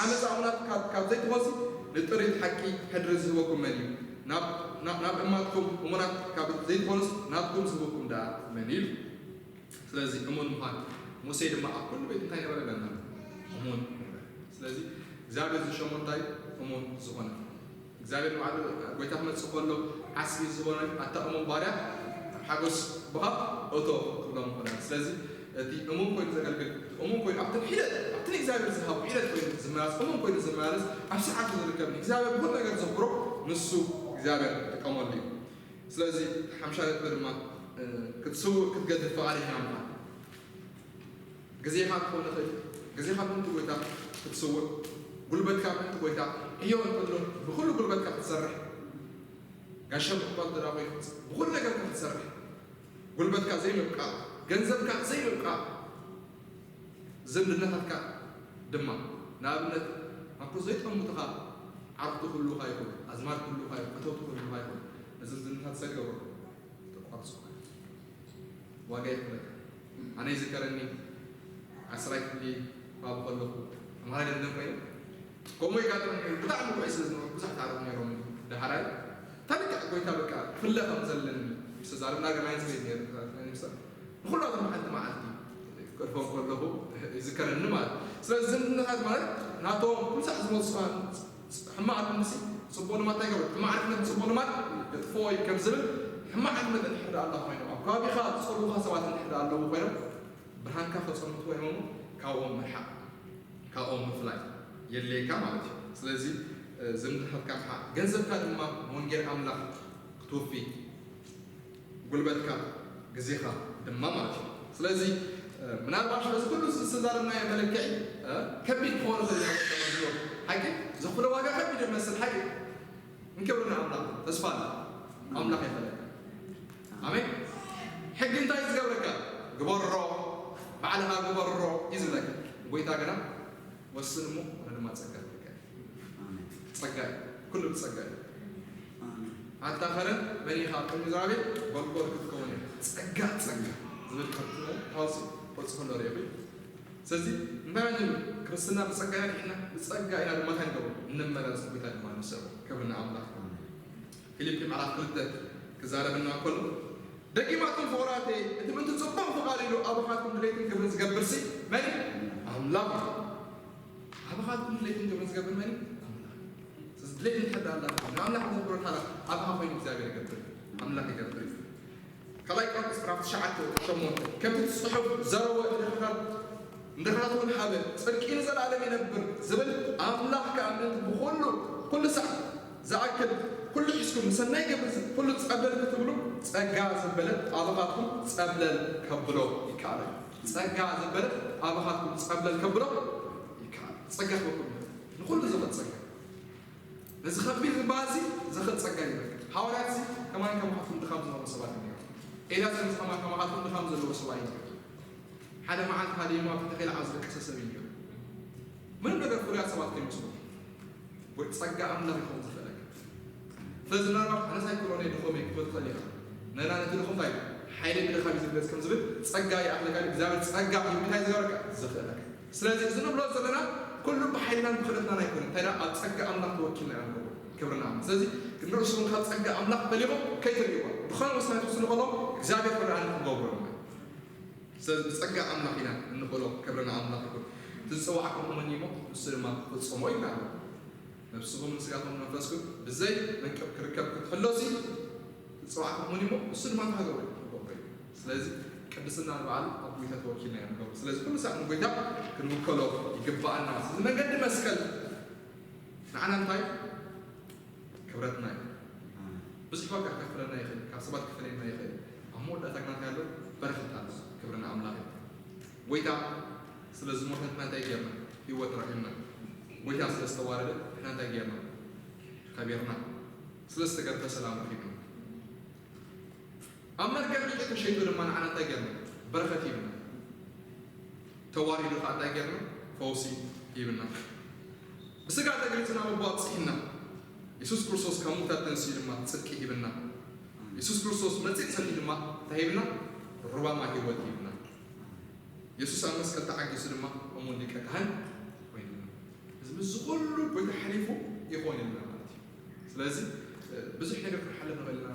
ዓመጻ እሙናት ካብ፣ ካብ ዘይትኾንሲ ንጥሪት ሓቂ ሕድሪ ዝህበኩም መን እዩ? ናብ፣ ናብ፣ ናብ እማትኩም እሙናት ካብ ዘይትኾኑስ ናትኩም ዝህበኩም ደኣ መን እዩ? ስለዚ እሙን ምዃን። ሙሴ ድማ ኣብ ኩሉ ቤት እንታይ ነበረ? ለና እሙን ነበረ። ስለዚ እግዚኣብሔር ዝሸሞ እንታይ? እሙን ዝኾነ። እግዚኣብሔር ንባዕሉ ጎይታ ክመጽእ ከሎ ዓስቢ ዝኾነ ኣታ እሙን ባርያ፣ ኣብ ሓጎስ ብኻ እቶ ክብሎ ምኾነ። ስለዚ እቲ እሙን ኮይኑ ዘገልግል፣ እቲ እሙን ኮይኑ ኣብቲ ሒደት፣ ኣብቲ ንእግዚኣብሔር ዝሃቦ ሒደት ኮይኑ ዝመላለስ፣ እሙን ኮይኑ ዝመላለስ፣ ኣብ ሰዓቱ ዝርከብ፣ ንእግዚኣብሔር ብኹሉ ነገር ዘኽብሮ፣ ንሱ እግዚኣብሔር ክጥቀመሉ እዩ። ስለዚ ሓምሻይ ነጥቢ ድማ፣ እ፣ ክትስውእ ክትገድፍ ፍቓደኛ ምዃን። ግዜኻ ክኾን ይኽእል። ግዜኻ ምእንቲ ጎይታ ክትስውእ፣ ጉልበትካ ምእንቲ ጎይታ ዕዮ እንተሎ ብኹሉ ጉልበትካ ክትሰርሕ፣ ጋሻ ምቕባል እንተ ደኣ ኮይንካ ብኹሉ ነገርካ ክትሰርሕ፣ ጉልበትካ ዘይምብቃዕ፣ ገንዘብካ ዘይምብቃዕ፣ ዝምድናታትካ ድማ፣ ንኣብነት፣ ኣኮ ዘይጠምቱኻ ዓርኩ ክህልውኻ ይኽእሉ፣ ኣዝማድ ክህልውኻ ይኽእሉ፣ ፈተውቲ ክህልውኻ ይኽእሉ። ነዚ ዝምድናታት እንታይ ትገብሮ? ተቋርጾ። ዋጋ የኽፍለካ። ኣነ ይዝከረኒ፣ ዓስራይ ክፍሊ ባብ ከለኹ፣ ተምሃራይ ደንደን ኮይኑ፣ ከምኡ የጋጥመኒ ነይሩ። ብጣዕሚ ውዑይ ስለ ዝነበርኩ፣ ብዙሓት ዓረቕ ነይሮም። ደሓራይ፣ እታ ልክዕ ጎይታ በቃ፣ ክፍለ ከም ዘለኒ ምስ ተዛረብና፣ ገና ይጽበይ ነይሩ፣ ምስ ንኹላቶም ሓንቲ መዓልቲ ክገድፎም ከለኹ ይዝከረኒ ማለት እዩ። ስለዚ ዝምድናታት ማለት ናቶም ኩሉ ሳዕ ዝመልሱ ሕማቕ ልምድሲ ጽቡቕ ልማድ እንታይ ይገብር? ሕማቕ ልምድ ጽቡቕ ልማድ የጥፍኦ እዩ ከም ዝብል ሕማቕ ልምድ እንድሕር ደኣ ኣሎ ኮይኖም፣ ኣብ ከባቢኻ ዝጸልዉኻ ሰባት እንድሕር ደኣ ኣለዉ ኮይኖም፣ ብርሃንካ ከጸልምትዎ እዮም እሞ ካብኦም ምርሓቕ፣ ካብኦም ምፍላይ የድልየካ ማለት እዩ። ስለዚ ዝምድናኻ ምርሓቕ፣ ገንዘብካ ድማ ንወንጌል ኣምላኽ ክትወፊ፣ ጉልበትካ፣ ግዜኻ ድማ ማለት እዩ። ስለዚ ምናልባሽ በዚ ኩሉ ዝተዛረብናዮ መለክዒ ከቢድ ክኾን ይኽእል እዩ። ሓቂ፣ ዘኽፍሎ ዋጋ ከቢድ ይመስል። ሓቂ፣ እንክብርና ኣምላኽ ተስፋ ኣለ። ኣምላኽ ይፈለካ። ኣሜን። ሕጊ እንታይ እዩ ዝገብረካ? ግበሮ፣ ባዕልኻ ግበሮ እዩ ዝብለካ። ጎይታ ግና ወስን እሞ ኣነ ድማ ጸጋ ይህበካ። ጸጋ እዩ። ኩሉ ብጸጋ እዩ። ኣታ ኸረን መን ኢኻ ቅድሚ እግዚኣብሔር ጎልጎል ክትከውን እያ። ጸጋ፣ ጸጋ ዝብል ካብቲ ታውሲ ወጽ ከሎ ርኢኹ። ስለዚ እንታይ ንብል? ክርስትና ብጸጋ ኢና ድሒና፣ ብጸጋ ኢና ድማ እንታይ ንገብሮ? እንመላለስ፣ ጎይታ ድማ ንስዕቦ። ክብሪ ንኣምላኽ። ፊልጲ ምዕራፍ ክልተ ክዛረበና ከሎ፣ ደጊማትኩም ፍቑራተይ፣ እቲ ምእንቲ ጽቡቕ ፍቓድ ኢሉ ኣባኻትኩም ድሌትን ግብርን ዝገብርሲ መን እዩ? ኣምላኽ እዩ። ኣባኻትኩም ድሌትን ግብርን ዝገብር መን እዩ? ኣምላኽ እዩ። ስለዚ ድሌት እንድሕር ደኣ ኣላትኩም፣ ንኣምላኽ ዘኽብሮ እንድሕር ኣባኻ ኮይኑ እግዚኣብሔር ይገብር እዩ። ኣምላኽ ይገብር እዩ። ካልኣይ ቆሮንቶስ ምዕራፍ ትሽዓተ ሸሞንተ፣ ከምቲ እቲ ጽሑፍ ዘረወ ንድኻታት፣ ንድኻታት እውን ሃበ፣ ጽድቂ ንዘለኣለም ይነብር ዝብል ኣምላኽ ከኣ ምእንቲ ብኹሉ ኩሉ ሳዕ ዝኣክል ኩሉ ሒዝኩም ንሰናይ ግብሪ ኩሉ ጸብለል ክትብሉ ጸጋ ዘበለ ኣባኻትኩም ጸብለል ከብሎ ይከኣል። ጸጋ ዘበለ ኣባኻትኩም ጸብለል ከብሎ ይከኣል። ጸጋ ክበኩም ይኽእል። ንኹሉ ዝኽእል ጸጋ። ነዚ ከቢድ ዝበሃል እዚ ዝኽእል ጸጋ ይበል። ሃዋርያት እዚ ከማን ከማኻትኩም ድኻም ዝነበሩ ሰባት እዮም። ኤልያስ ከምዚ ከማን ከማኻትኩም ድኻም ዘለዎ ሰብኣይ እዩ። ሓደ መዓልቲ ሃዲሙ ኣብ ትሕቲ ኼላ ዓቢ ዝደቀሰ ሰብ እዩ። ምንም ነገር ፍሉያት ሰባት ከይመስሉ። ወይ ጸጋ ኣምላኽ ይኸውን ዝኽእለካ። ስለዚ ምናልባት ኣነስ ኣይክእሎን እየ ድኹም እየ ክትብል ትኽእል ኢኻ። ነና ነቲ ድኹም እንታይ እዩ? ሓይለይ ብድኻም እዩ ዝግለጽ ከም ዝብል ጸጋ ይኣኽለካ ድዩ? እግዚኣብሔር ጸጋ እዩ እንታይ ዝገብረካ? ዝኽእለካ። ስለዚ እዚ ንብሎ ዘለና ኩሉ ብሓይልናን ብኽእለትናን ኣይኮነን። እንታይ ደኣ ኣብ ጸጋ ኣምላኽ ተወኪልና ኢና ንገብሮ። ክብሪ ንኣምላኽ። ስለዚ ንርእስኹም ካብ ጸጋ ኣምላኽ ፈሊኹም ከይትርእይዋ። ብኸምኡ ስለ ትውስኑ ከለኹም እግዚኣብሔር ክረኣኒ ክገብሮ ድማ። ስለዚ ብጸጋ ኣምላኽ ኢና እንኽእሎ። ክብሪ ንኣምላኽ ይኹን። እቲ ዝጸዋዕኩም እመኒ እሞ ንሱ ድማ ክፍጽሞ ኢልና ኣሎ። ነብስኹም ንስጋኹም መንፈስኩም ብዘይ መንቀብ ክርከብ ክትሕሎሲ ዝጸዋዕኩም እመኒ እሞ ንሱ ድማ እንታይ ክገብር እዩ? ክገብር እዩ። ስለዚ ቅድስና ንበዓል ኣብ ጎይታ ተወኪልና ኢና ንገብሮ። ስለዚ ኩሉ ሳዕ ንጎይታ ክንውከሎ ይግብኣና። ስለዚ መንገዲ መስቀል ንዓና እንታይ? ክብረትና እዩ። ብዙሕ ዋጋ ከፍለና ይኽእል፣ ካብ ሰባት ክፍለየና ይኽእል። ኣብ መወዳእታ ግና እንታይ ኣሎ? በረኸት ኣሎ። ክብሪ ንኣምላኽ እዩ። ጎይታ ስለ ዝሞተ ንሕና እንታይ ጌርና? ህይወት ረኺብና። ጎይታ ስለ ዝተዋረደ ንሕና እንታይ ጌርና? ከቢርና። ስለ ዝተገርፈ ሰላም ረኺብና። ኣብ መርገም ሊቀ ተሸይጡ ድማ ንዓና እንታይ ጌርና? በረኸት ሂብና። ተዋሪዱ ኸዓ እንታይ ጌርና? ፈውሲ ሂብና። ብስጋ ተገሊጹ ናብ ኣቦ ኣብጽሕና። የሱስ ክርስቶስ ካብ ምዉታት ተንሲኡ ድማ ጽድቂ ሂብና። የሱስ ክርስቶስ መጺእ ጸሊኡ ድማ እንታይ ሂብና? ሩባማ ህይወት ሂብና። የሱስ ኣብ መስቀል ተዓጊሱ ድማ እሙን ሊቀ ካህን ኮይኑና። እዚ ምስዚ ኩሉ ጎይታ ሓሊፉ ይኾን ኢልና ማለት እዩ። ስለዚ ብዙሕ ነገር ክንሓልፍ ንኽእል ኢና።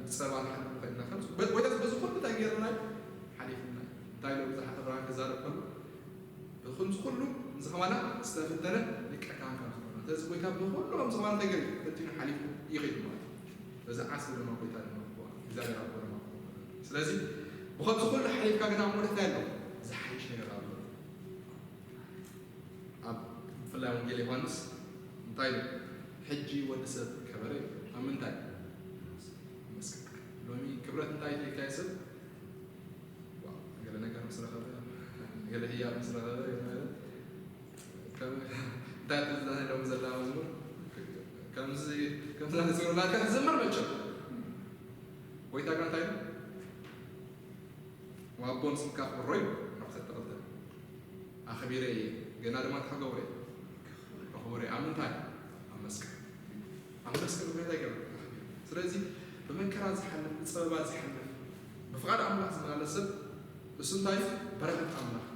ብጸባ ክንሓልፍ ንኽእል ኢና። ከም ጎይታ በዚ ኩሉ እንታይ ጌርና እዩ? ሓሊፉና እዩ። እንታይ ኢሉ ብዙሓት ዕብራውያን ክዛረብ ከሎ፣ በዚ ኩሉ ምስ ከማና ዝተፈተነ ሊቀ ካህን ከም ዝኾነ። ስለዚ ጎይታ ብኹሉ ከም ዝኾነ እንታይ ገይሩ? ፈቲኑ ሓሊፉ ይኸይድ ማለት እዩ። ስለዚ ዓስቢ ድማ ጎይታ ድማ ክቡር፣ እግዚኣብሔር ኣቦ ድማ ክቡር። ስለዚ ብኸምዚ ኩሉ ሓሊፍካ ግን ኣብ ሞት እንታይ ኣሎ? ዝሓይሽ ነገር ኣሎ። ኣብ ብፍላይ ወንጌል ዮሃንስ እንታይ ኢሉ? ሕጂ ወዲ ሰብ ከበረ እዩ። ኣብ ምንታይ? መስቀል። ሎሚ ክብረት እንታይ ኢልካ እዩ ሰብ? ዋው፣ ገለ ነገር ምስ ረኸበ፣ ገለ ህያብ ምስ ረኸበ ማለት፣ ከም፣ እንታይ ትዝ ኢሎም ዘላ መዝሙር? ከምዚ፣ ከምዛ ዝብሉላካ ትዝምር መቸም። ጎይታ ጋር እንታይ ኢሉ? ወኣቦ ንስምካ ክብሮ እዩ። ምዕራፍ ዓሰርተ ክልተ። ኣኽቢረ እየ፣ ገና ድማ እንታይ ክገብሮ እየ? ከኽብሮ እየ። ኣብ ምንታይ? ኣብ መስቀል። ኣብ መስቀል እንታይ ገይሩ? ኣኽቢሩ። ስለዚ ብመከራ ዝሓልፍ፣ ብጸበባ ዝሓልፍ፣ ብፍቓድ ኣምላኽ ዝመላለስ ሰብ እሱ እንታይ? በረኸት ኣምላኽ።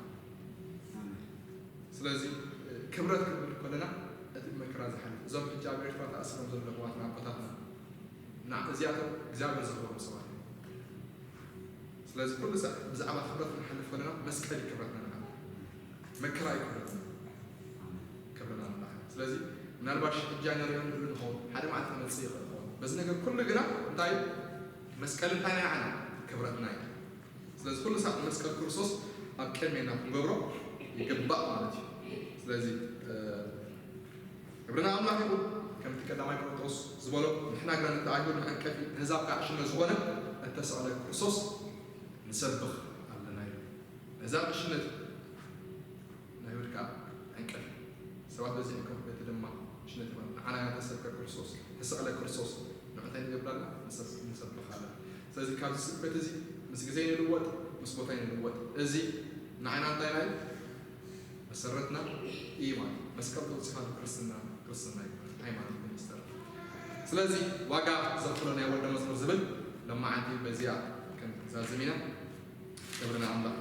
ስለዚ ክብረት ክንብል ከለና እቲ ብመከራ ዝሓልፍ፣ እዞም ሕጂ ኣብ ኤርትራ ተኣሲሮም ዘለዉ ኣሕዋትና ኣቦታትና፣ ና-፣ እዚኣቶም እግዚኣብሔር ዘኽበሮም ሰባት እዮም። ስለዚ ኩሉ ሳዕ ብዛዕባ ክብረት ክንሓልፍ ከለና መስቀል እዩ ክብረትና ንዓና። መከራ እዩ ክብረትና። ክብሪ ንኣምላኽ። ስለዚ ምናልባት ሕጂ ኣይንሪኦን ንብል ንኸውን፣ ሓደ መዓልቲ ክመጽእ ይኽእል ይኸውን። በዚ ነገር ኩሉ ግና እንታይ እዩ? መስቀል እንታይ ናይ ንዓና? ክብረትና እዩ። ስለዚ ኩሉ ሳዕ መስቀል ክርስቶስ ኣብ ቅድሜና ክንገብሮ ይግባእ ማለት እዩ። ስለዚ እብርና ኣምላኽ ይኹን ከምቲ ቀዳማይ ቆሮንጦስ ዝበሎ ንሕና ግና ነቲ ኣይሁድ መዐንቀፊ ንህዛብ ከዓ ዕሽነት ዝኾነ እተሰቕለ ክርስቶስ ንሰብኽ ኣለና ኢሉ። ነዛ ዕሽነት ናይ ወድካ ዕንቅፍ ሰባት በዚኦም ከም በቲ ድማ ዕሽነት ይኾን ንዓና ተሰብከ ክርስቶስ ተሰቕለ ክርስቶስ ንዕታይ ንገብራልና ንሰብኻለን። ስለዚ ካብዚ ስብከት እዚ ምስ ግዜ ንልወጥ ምስ ቦታ ንልወጥ። እዚ ንዓና እንታይ ናይ መሰረትና እዩ ማለት መስቀል ተወፂኻ ክርስትና ክርስትና ይበሃል ሃይማኖት ሚኒስተር። ስለዚ ዋጋ ዘኽፍሎ ናይ ወልደ መዝሙር ዝብል ለማዓንቲ በዚኣ ከም ዛዝም ኢና። ክብርና ኣምላኽ